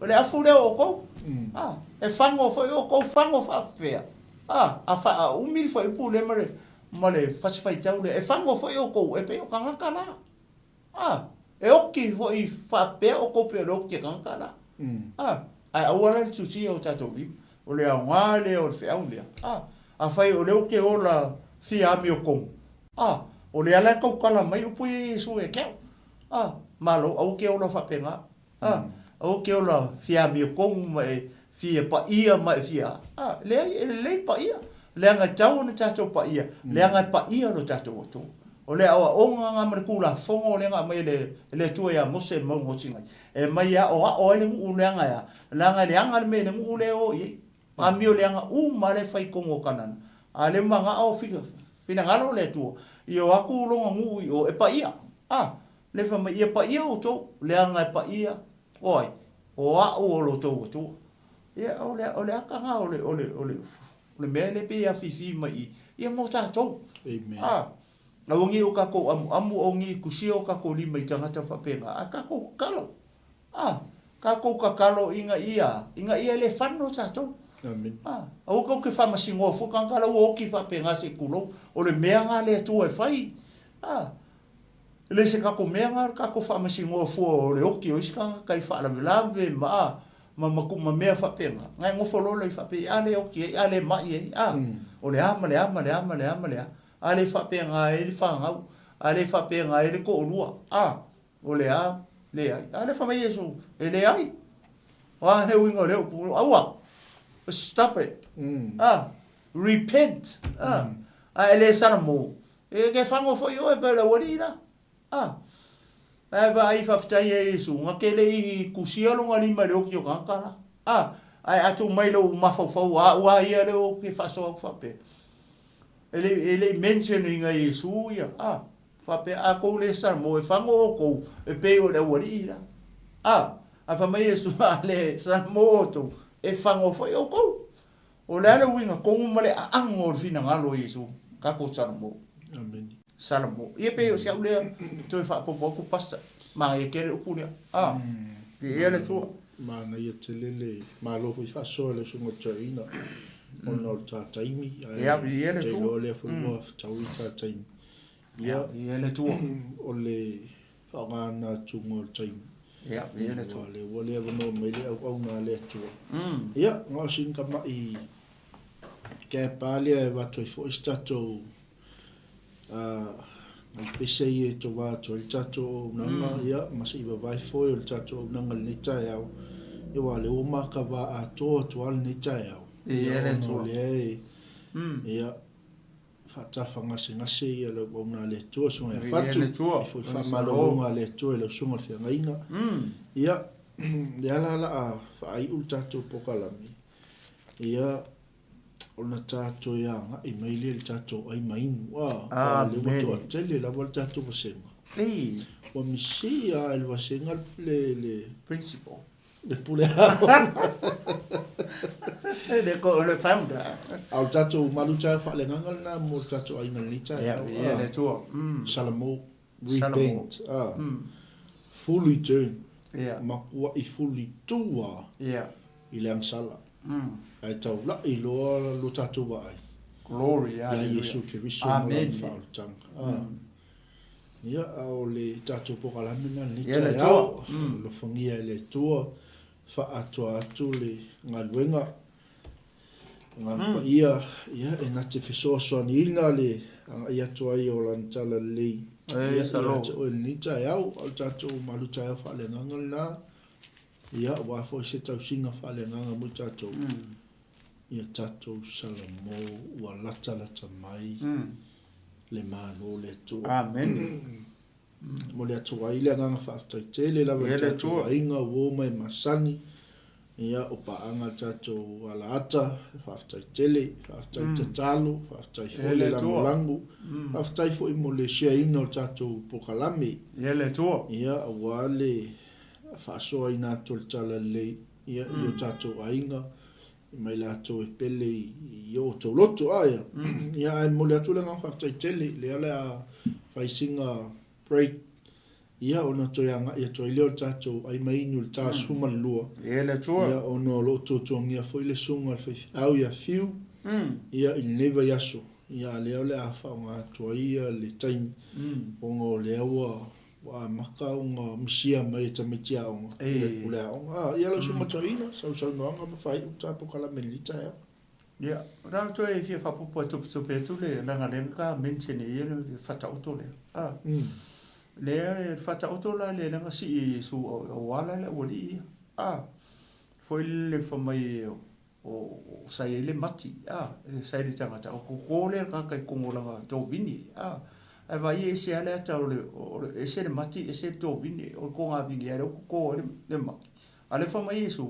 o le afu lea o outou. A, e fago foi outou, fago faafefea. A, a faaumi le fuaiupu lea ma le, ma le fasi faitau lea, e fago foi outou, e pei o tagata la. A, e oki foi faapea outou pei o le oki a tagata la. A, ae aua la le tusia o tatou lima. O le aoga lea o le feau lea. A, afai o lea ou te ola fia amiotonu, a, o lea la e tautala mai upu ia Iesu ia te au. A, malo, aua te ola faapena. A, aua te ola fia amiotonu ma e fia paia ma e fia, a, leai, e lelei paia. Leaga e tatau ona tatou paia, leaga e paia lo tatou Atua. O le aoaoga lena ma le Tulafono lea na aumai e le Atua ia Mose i le mauga o Sinai, e aumai e aoao ai le nuu leaga e a? Leaga e leaga le mea i le nuu lea e o i ai. Amio leaga uma lava lea e fai i totonu o Kanana. A o lea ua manao finagalo le Atua, ia o atu lona nuu i o e paia. A, lea fai mai, ia paia outou, leaga e paia o ai? O au o lo outou Atua. Ia, o le, o le ata lena o le, o le, o le, o le mea lea pei e afifi mai i i, ia mo tatou. Amen. A, aua ne i o tatou amuamu, aua ne i tusia o tatou lima i tagata faapena, a tatou tatalo. A, tatou tatalo ina ia, ina ia le fano tatou. Amen. A, aua tou te faamasinoa fua tagata la ua oti faapena se i tulou. O le mea lena a le Atua e fai. A, e le se tatou mea lena le tatou faamasinoa fua o le oti o isi tagata i faalavelave ma, a, ma, ma, ma mea faapena. Na e nofo loa lea faapea, a le oti ai, a le mai ai, a, o le a ma le a ma le a ma le a ma le a. A le faapena ai le fanau, a le faapena ai le toalua, a, O le a? Leai. A lea fai mai Iesu, e leai. O a le uiga o lea upu? Aua. Stop it. Ah, repent. Ah, a e le salamo. E ke whango foi oe pe le aualii la. Ah, ae vaai faafetai e Iesu, na ke le i kusia longa lima i le oki o tagata la. Ah, ae a tuu mai lou mafaufau a ua ia le o ke faasoa atu faapea. E le, e le i mention ina Iesu ia. Ah. Faapea, A kou le Salamo, e fago outou, e pei o le aualii la. A, ae fai mai Iesu, A le Salamo outou, e fago foi outou. O le a le uiga tonu ma le aago o le finagalo o Iesu, tatou Salamo. Amene. Salamo. Ia pei o si au lea toe faaopoopo atu Pastor. Manaia tele le upu lea. A, viia le Atua. Manaia tele le Malo foi faasoa i le Susuga Toeaina ona o le ta taimi ae Ia, viia le ou te Atua. iloa lea foi ua fetaui ta taimi. Ia, viia le Atua. O le faaaogaina atuga o le taimi. Ia, viia le Atua. Aua lea ua le avanoa mai le auauna a le Atua. Ia, na o sina tamai gap lava lea e avatu ai foi se tatou nai pese ia e tova atu ai le tatou auaunaga, ia, ma se i vavae foi o le tatou auaunaga i lenei taeao, ia aua o lea ua matava atoa atu lava lenei taeao. Ia, le Ona Atua. o lea e, ia, faatafagasegase ia le auauna a le Atua, Susuga ia Fatu, Atua. e foi le faamalologa a le Atua i lau susuga i le feagaiga. Ia, lea la o le a faaiu le tatou polokalame, ia, ona tatou e agai mai lea i le tatou ai ma inu. A, o lea ua toatele lava le tatou vasega. Ua misi lava i le vasega le, le, Principal. le pule aoga. Le, ko, le founder. A o le tatou malu taeao faaleagaga lena mo le tatou aiga i lenei taeao. Ia, ia le Atua. Salamo, Salamo. repent. Fully turn. Ia. Makua'i fully tu lava. Ia. I le agasala. Ae taulai loa lo tatou vaai. Glory, Ia hallelujah. Iesu Keriso ma Amen. lana faaolataga. Ia, a o le tatou polokalame lena i lenei Ia le taeao. Atua. Alofagia e le Atua, faaatoa atu le galuega. Agaga Paia, ia, e na te fesoasoaniina le agai atu ai o Lana Talalelei Praise ia the ia Lord. te oe i lenei taeao. A o le tatou malu taeao faaleagaga lena. Ia, aua foi se tausiga faaleagaga mo i tatou, ia tatou Salamo ua latalata mai le Malo o le Atua. Amene. Momoli atu ai le agaga faafetai tele lava i Ia le le tatou Atua. aiga uo ma e masani, ia, o paaga le tatou alaata, faafetai tele, faafetai tatalo, faafetai Ia foi le le Atua. lagolago, faafetai foi mo le share-ina o le tatou polokalame. Ia le Atua. Ia, aua le faasoaina atu o le Talalelei ia i o tatou aiga ma i latou e pele i o outou loto. A ia, ia ae momoli atu le agaga faafetai tele, lea o le a fai sina break, ia ona toe agai atu ai lea o le tatou ai ma inu i le ta 12. Ia le Atua. Ia ona o lo o tuatuagia foi le susuga i le faifeau ia Fiu, ia i lenei vaiaso, ia a lea o le a faaaoga atu ai ia le taimi, ona o lea ua Ua amata ona misia mai e tamaiti aoga i le pule aoga. A, ia lau susuga toeaina, sausaunoaga ma faaiu ta polokalame i lenei taeao. Ia, o la toe fia faaopoopo e tupitupe atu le leaga lea na ta mention ai le faataoto lea. A, lea le faataoto la lea na sii e Iesu aua la le aualii ia. A, foi lele fai mai o sa i ai le mati, a, sa i le tagata, o koko lea le tagata i totonu o lana tovine, a, ae vaai e ese lava le ata o le, ese le mati, ese le tovine, o le togafine lava lea ua koko ai le mati. A o lea fai mai Iesu,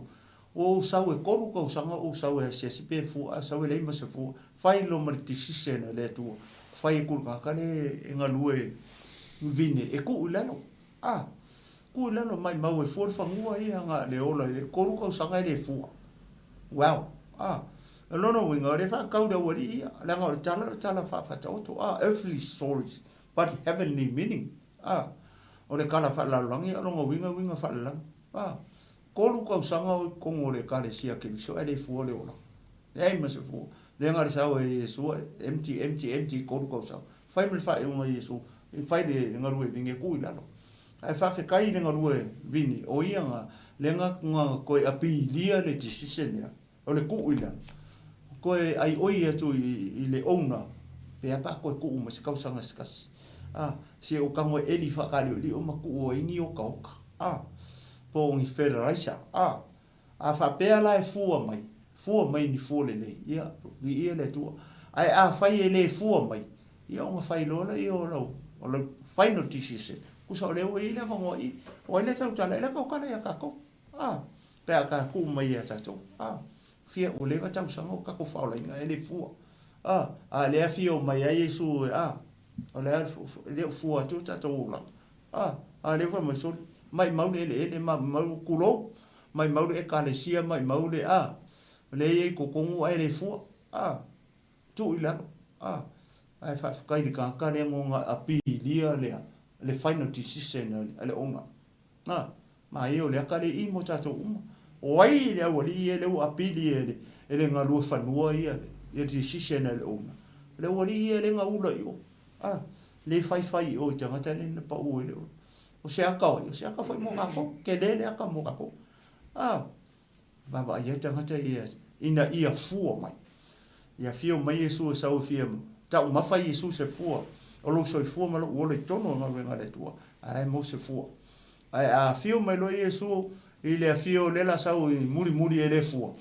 ua ou sau e 3 tausaga o ou sau e asiasi pe fua, ae sau e leai ma se fua. Fai loa ma le decision a le Atua, fai atu i le tagata lea e galue vine e tuu i lalo. A, tuu i lalo, maimau e fua le fanua ia na le ola i le 3 tausaga e le fua. Wow! A, o lona uiga, o lea e faatau le aualii ia, leaga o le tala, o le tala faa-Faataoto, a, earthly stories, but heavenly meaning. A, o le tala faalalolagi, a o lona uiga, uiga faalalagi. A, 3 tausaga o i totonu o le Ekalesia a Keriso ae le fua le olaga. Leai ma se fua. Lea na le sau ai Iesu, empty, empty, empty, 3 tausaga. Fai ma le faaiuga Iesu, fai le galue vine e tuu i lalo. Ae faafetai i le galue vine, o ia na, lea na toe apilia le decision lea, o le tuu i lalo. Toe aioi atu i le owner, pe a pe a toe tuu mai se tausaga se tasi. A, se o tago e eli faakaliolio ma tuu ai ni okaoka, a, po o ni fertilizer, a. A faapea la e fua mai, fua mai ni fua lelei, ia, viia le Atua. Ae afai e le fua mai, ia ona fai loa lea o lau, o lau final decision. Tusa o lea ua i ai le avanoa i i. O ai lea e tautala? E le tautala ia tatou, a, pe a ta tuu mai ia tatou, a. Fia, ua leva tausaga o tatou faaolaina e le fua, a. A o lea e afio mai ai Iesu, a. O le a le, e le o fua atu o tatou olaga. A, a lea ua fai mai, sole, maimau le eleele, maimau, tulou, maimau le Ekalesia, maimau le, a, o lea e i ai i totonu ae le fua. A, tuu i lalo. A, ae faafetai i le tagata lea na ona apilia le, le final decision a le owner. A, ma ia o le ata lea i i mo tatou uma. O ai le aualii ia lea ua apili e le, e le galue fanua ia le, ia le decision a le owner? O le aualii ia lea na ula i o. A, le faifai i o i tagata lea na pau ai le olo. O se ata o ai? O se ata foi mo tatou. Tele le ata mo tatou. A, vaavaai ai tagata ia ina ia fua mai. Ia afio mai Iesu e sau e fia taumafa Iesu se fua o lou soifua ma lou ola i totonu o le galuega a le Atua, ae maua se fua. Ae a afio mai loa Iesu i le afio o lea la sau i mulimuli e le fua,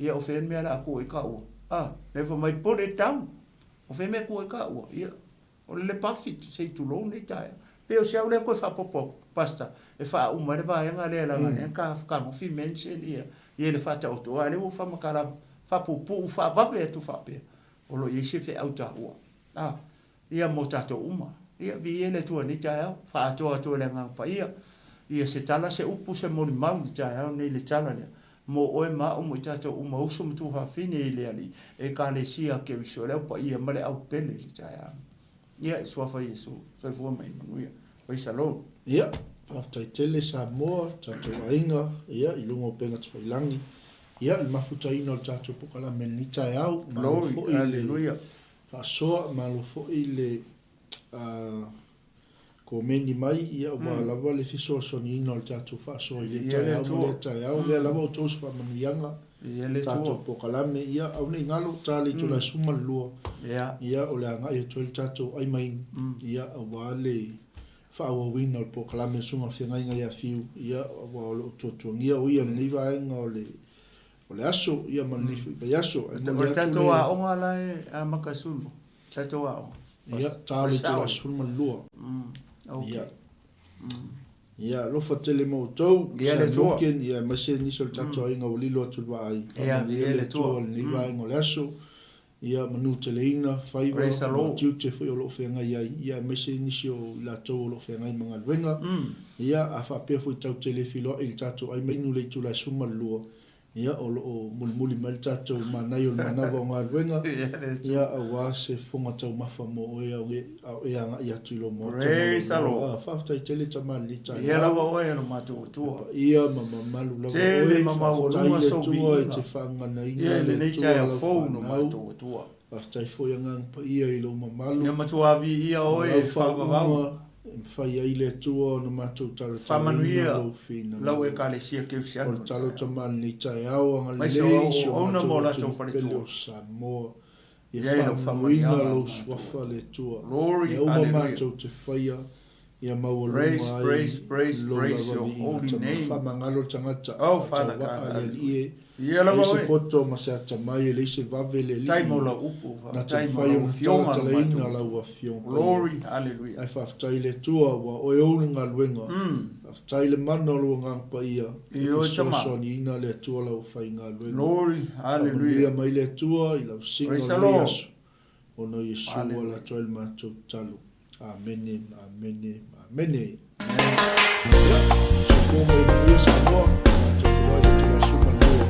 ia o fea le mea la a tuu ai taua? A, lea fai mai put it down. O fea mea e tuu ai taua? Ia, o le Lepafit, se i tulou lenei taeao. Pei o se au lea toe faaopoopo atu, Pastor, e faauma ai le vaega lea leaga lea na fetagofi mention ia ia le faataoto, a o lea ua ou faamatala faapuupuu faavave atu faapea, o lo o i ai se feau taua, a, ia mo tatou uma. Ia, viia le Atua i lenei taeao, faaatoa atu e le Agaga Paia ia se tala, se upu, se molimau i le taeao lenei i le tala lea. Mo oe ma a'u ma i tatou uma uso ma tuafafine i le Alii, Ekalesia a Keriso, le au paia ma le au pele i le taeao. Ia, i Suafa Iesu, soifua ma ia manuia. Praise the Lord. Ia, faafetai tele Samoa, tatou aiga, ia, i luga o upega tafailagi, ia, i le mafutaina o le tatou pokalame i lenei taeao, malo Glory, foi le hallelujah. faasoa, malo foi le, Komeni mai, ia ua lava le fesoasoaniina o le tatou faasoa i lea taeao ma lea taeao. O lea lava outou se faamanuiaga, tatou polokalame, ia aua ne i galo, ta le itula e 12, ia o le agai atu ai le tatou ai mainu, ia aua le faaauauina o le polokalame a Susuga i le Feagaiga ia Fiu, ia aua o lo o tuatuagia o ia i lenei vaega o le o le aso, ia ma lenei foi vaiaso. Ae momoli atu le. O le tatou aoga la e amata e 12. Tatou aoga. Ia, ta le itula 12. Ia. Ia, alofa tele ma outou. Ia le Atua. Morgan, ia, aemaise nisi o le tatou aiga ua lilo atu i le vaai. Ia, ia le Atua. Lenei vaega o le aso. Ia, manuteleina, faiva, ma tiute foi o lo o feagai ai. Ia, aemaise nisi o i latou o lo o feagai ma galuega. Ia, a faapea foi tatou te le feiloai i le tatou ai mainu i le itula e 12, Ia, o lo o mulimuli mai le tatou manaia o le manava o galuega, ia, aua se fofoga taumafa mo oe a o e agai atu i lou maota ma lou lao. A, faafetai tele tamalii taeao. Ia lava oe e lo matou Atua. Paia ma mamalu lava oe. Faafetai i le Atua e te faagaganaina le Atua lau fanau. Faafetai foi Agaga Paia i lou mamalu. Ia matua viia Ma oe lau e faavavau. faauuga e mafai ai le Atua ona matou talatalaina Faamanuia lou lau finagalo. Ekalesia O Kerisiano le i le tala o taeao. tama lenei taeao, Aemaise o agalelei i si o auauna ma matou o latou atunuu pele faletua. o Samoa. Ia I ai lau faamanuina faamanuiaga lou matou suafa Atua. le Atua. Glory, Mea uma hallelujah. matou te faia, ia maualuga Praise, ai praise, praise, lou praise lava your viiga holy tama. name. Faamagalo le tagata, Oh, Father God, faatauvaa le hallelujah. Alii e. Ia lava Leai se oe. poto ma se atamai, e leai se vave le Faafetai mo Alii. lau upu, Na te faafetai mo mafai lau ona afioga lo talatalaina matou lau Atua. Afioga Paia. Glory, hallelujah. Ae faafetai i le Atua ua oe ou le galuega. Faafetai i le mana o lou Agaga Paia e Ioe tama. fesoasoaniina le Atua lau aufaigaluega. Glory, Faamanuia hallelujah. mai le Atua i lau sina Praise o the lenei Lord. aso, ona o Iesu ua Hallelujah. ala atu ai le matou tatalo. Amene, amene, amene. Ia, soifua ma ia manuia Samoa, matou feiloai le itula e 12. Shalom.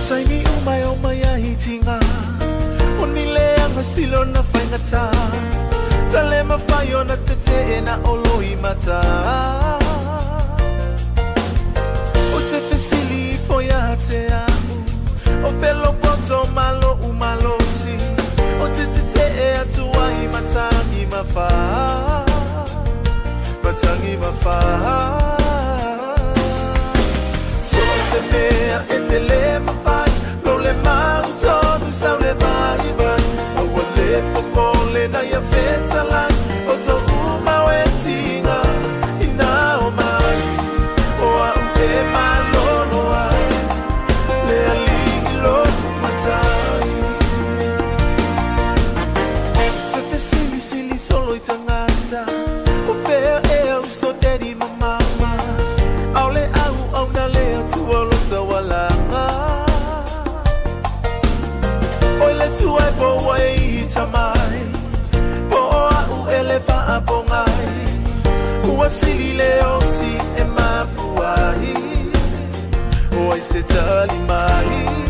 Taimi uma e omai ai tinga O ni leaga sili ona faigata Ta le mafai ona tetee na o loimata O te fesili ifo ia te a'u O fea lou poto ma lo'u malosi O te tetee atu ai matagi ma fa Matagi ma fa So o se mea e te le mafai Lou le mau tonu sau le vaivai Aua le popole na ia fetalai O tou uma o e tiga ina o mai O a'u e malolo ai Le alii lo'u matai Te fesilisili solo i tagata O fea ea uso daddy ma mama Aole auauna le Atua o lo pogai Ua sili le osi e mapu ai O ai se tali mai.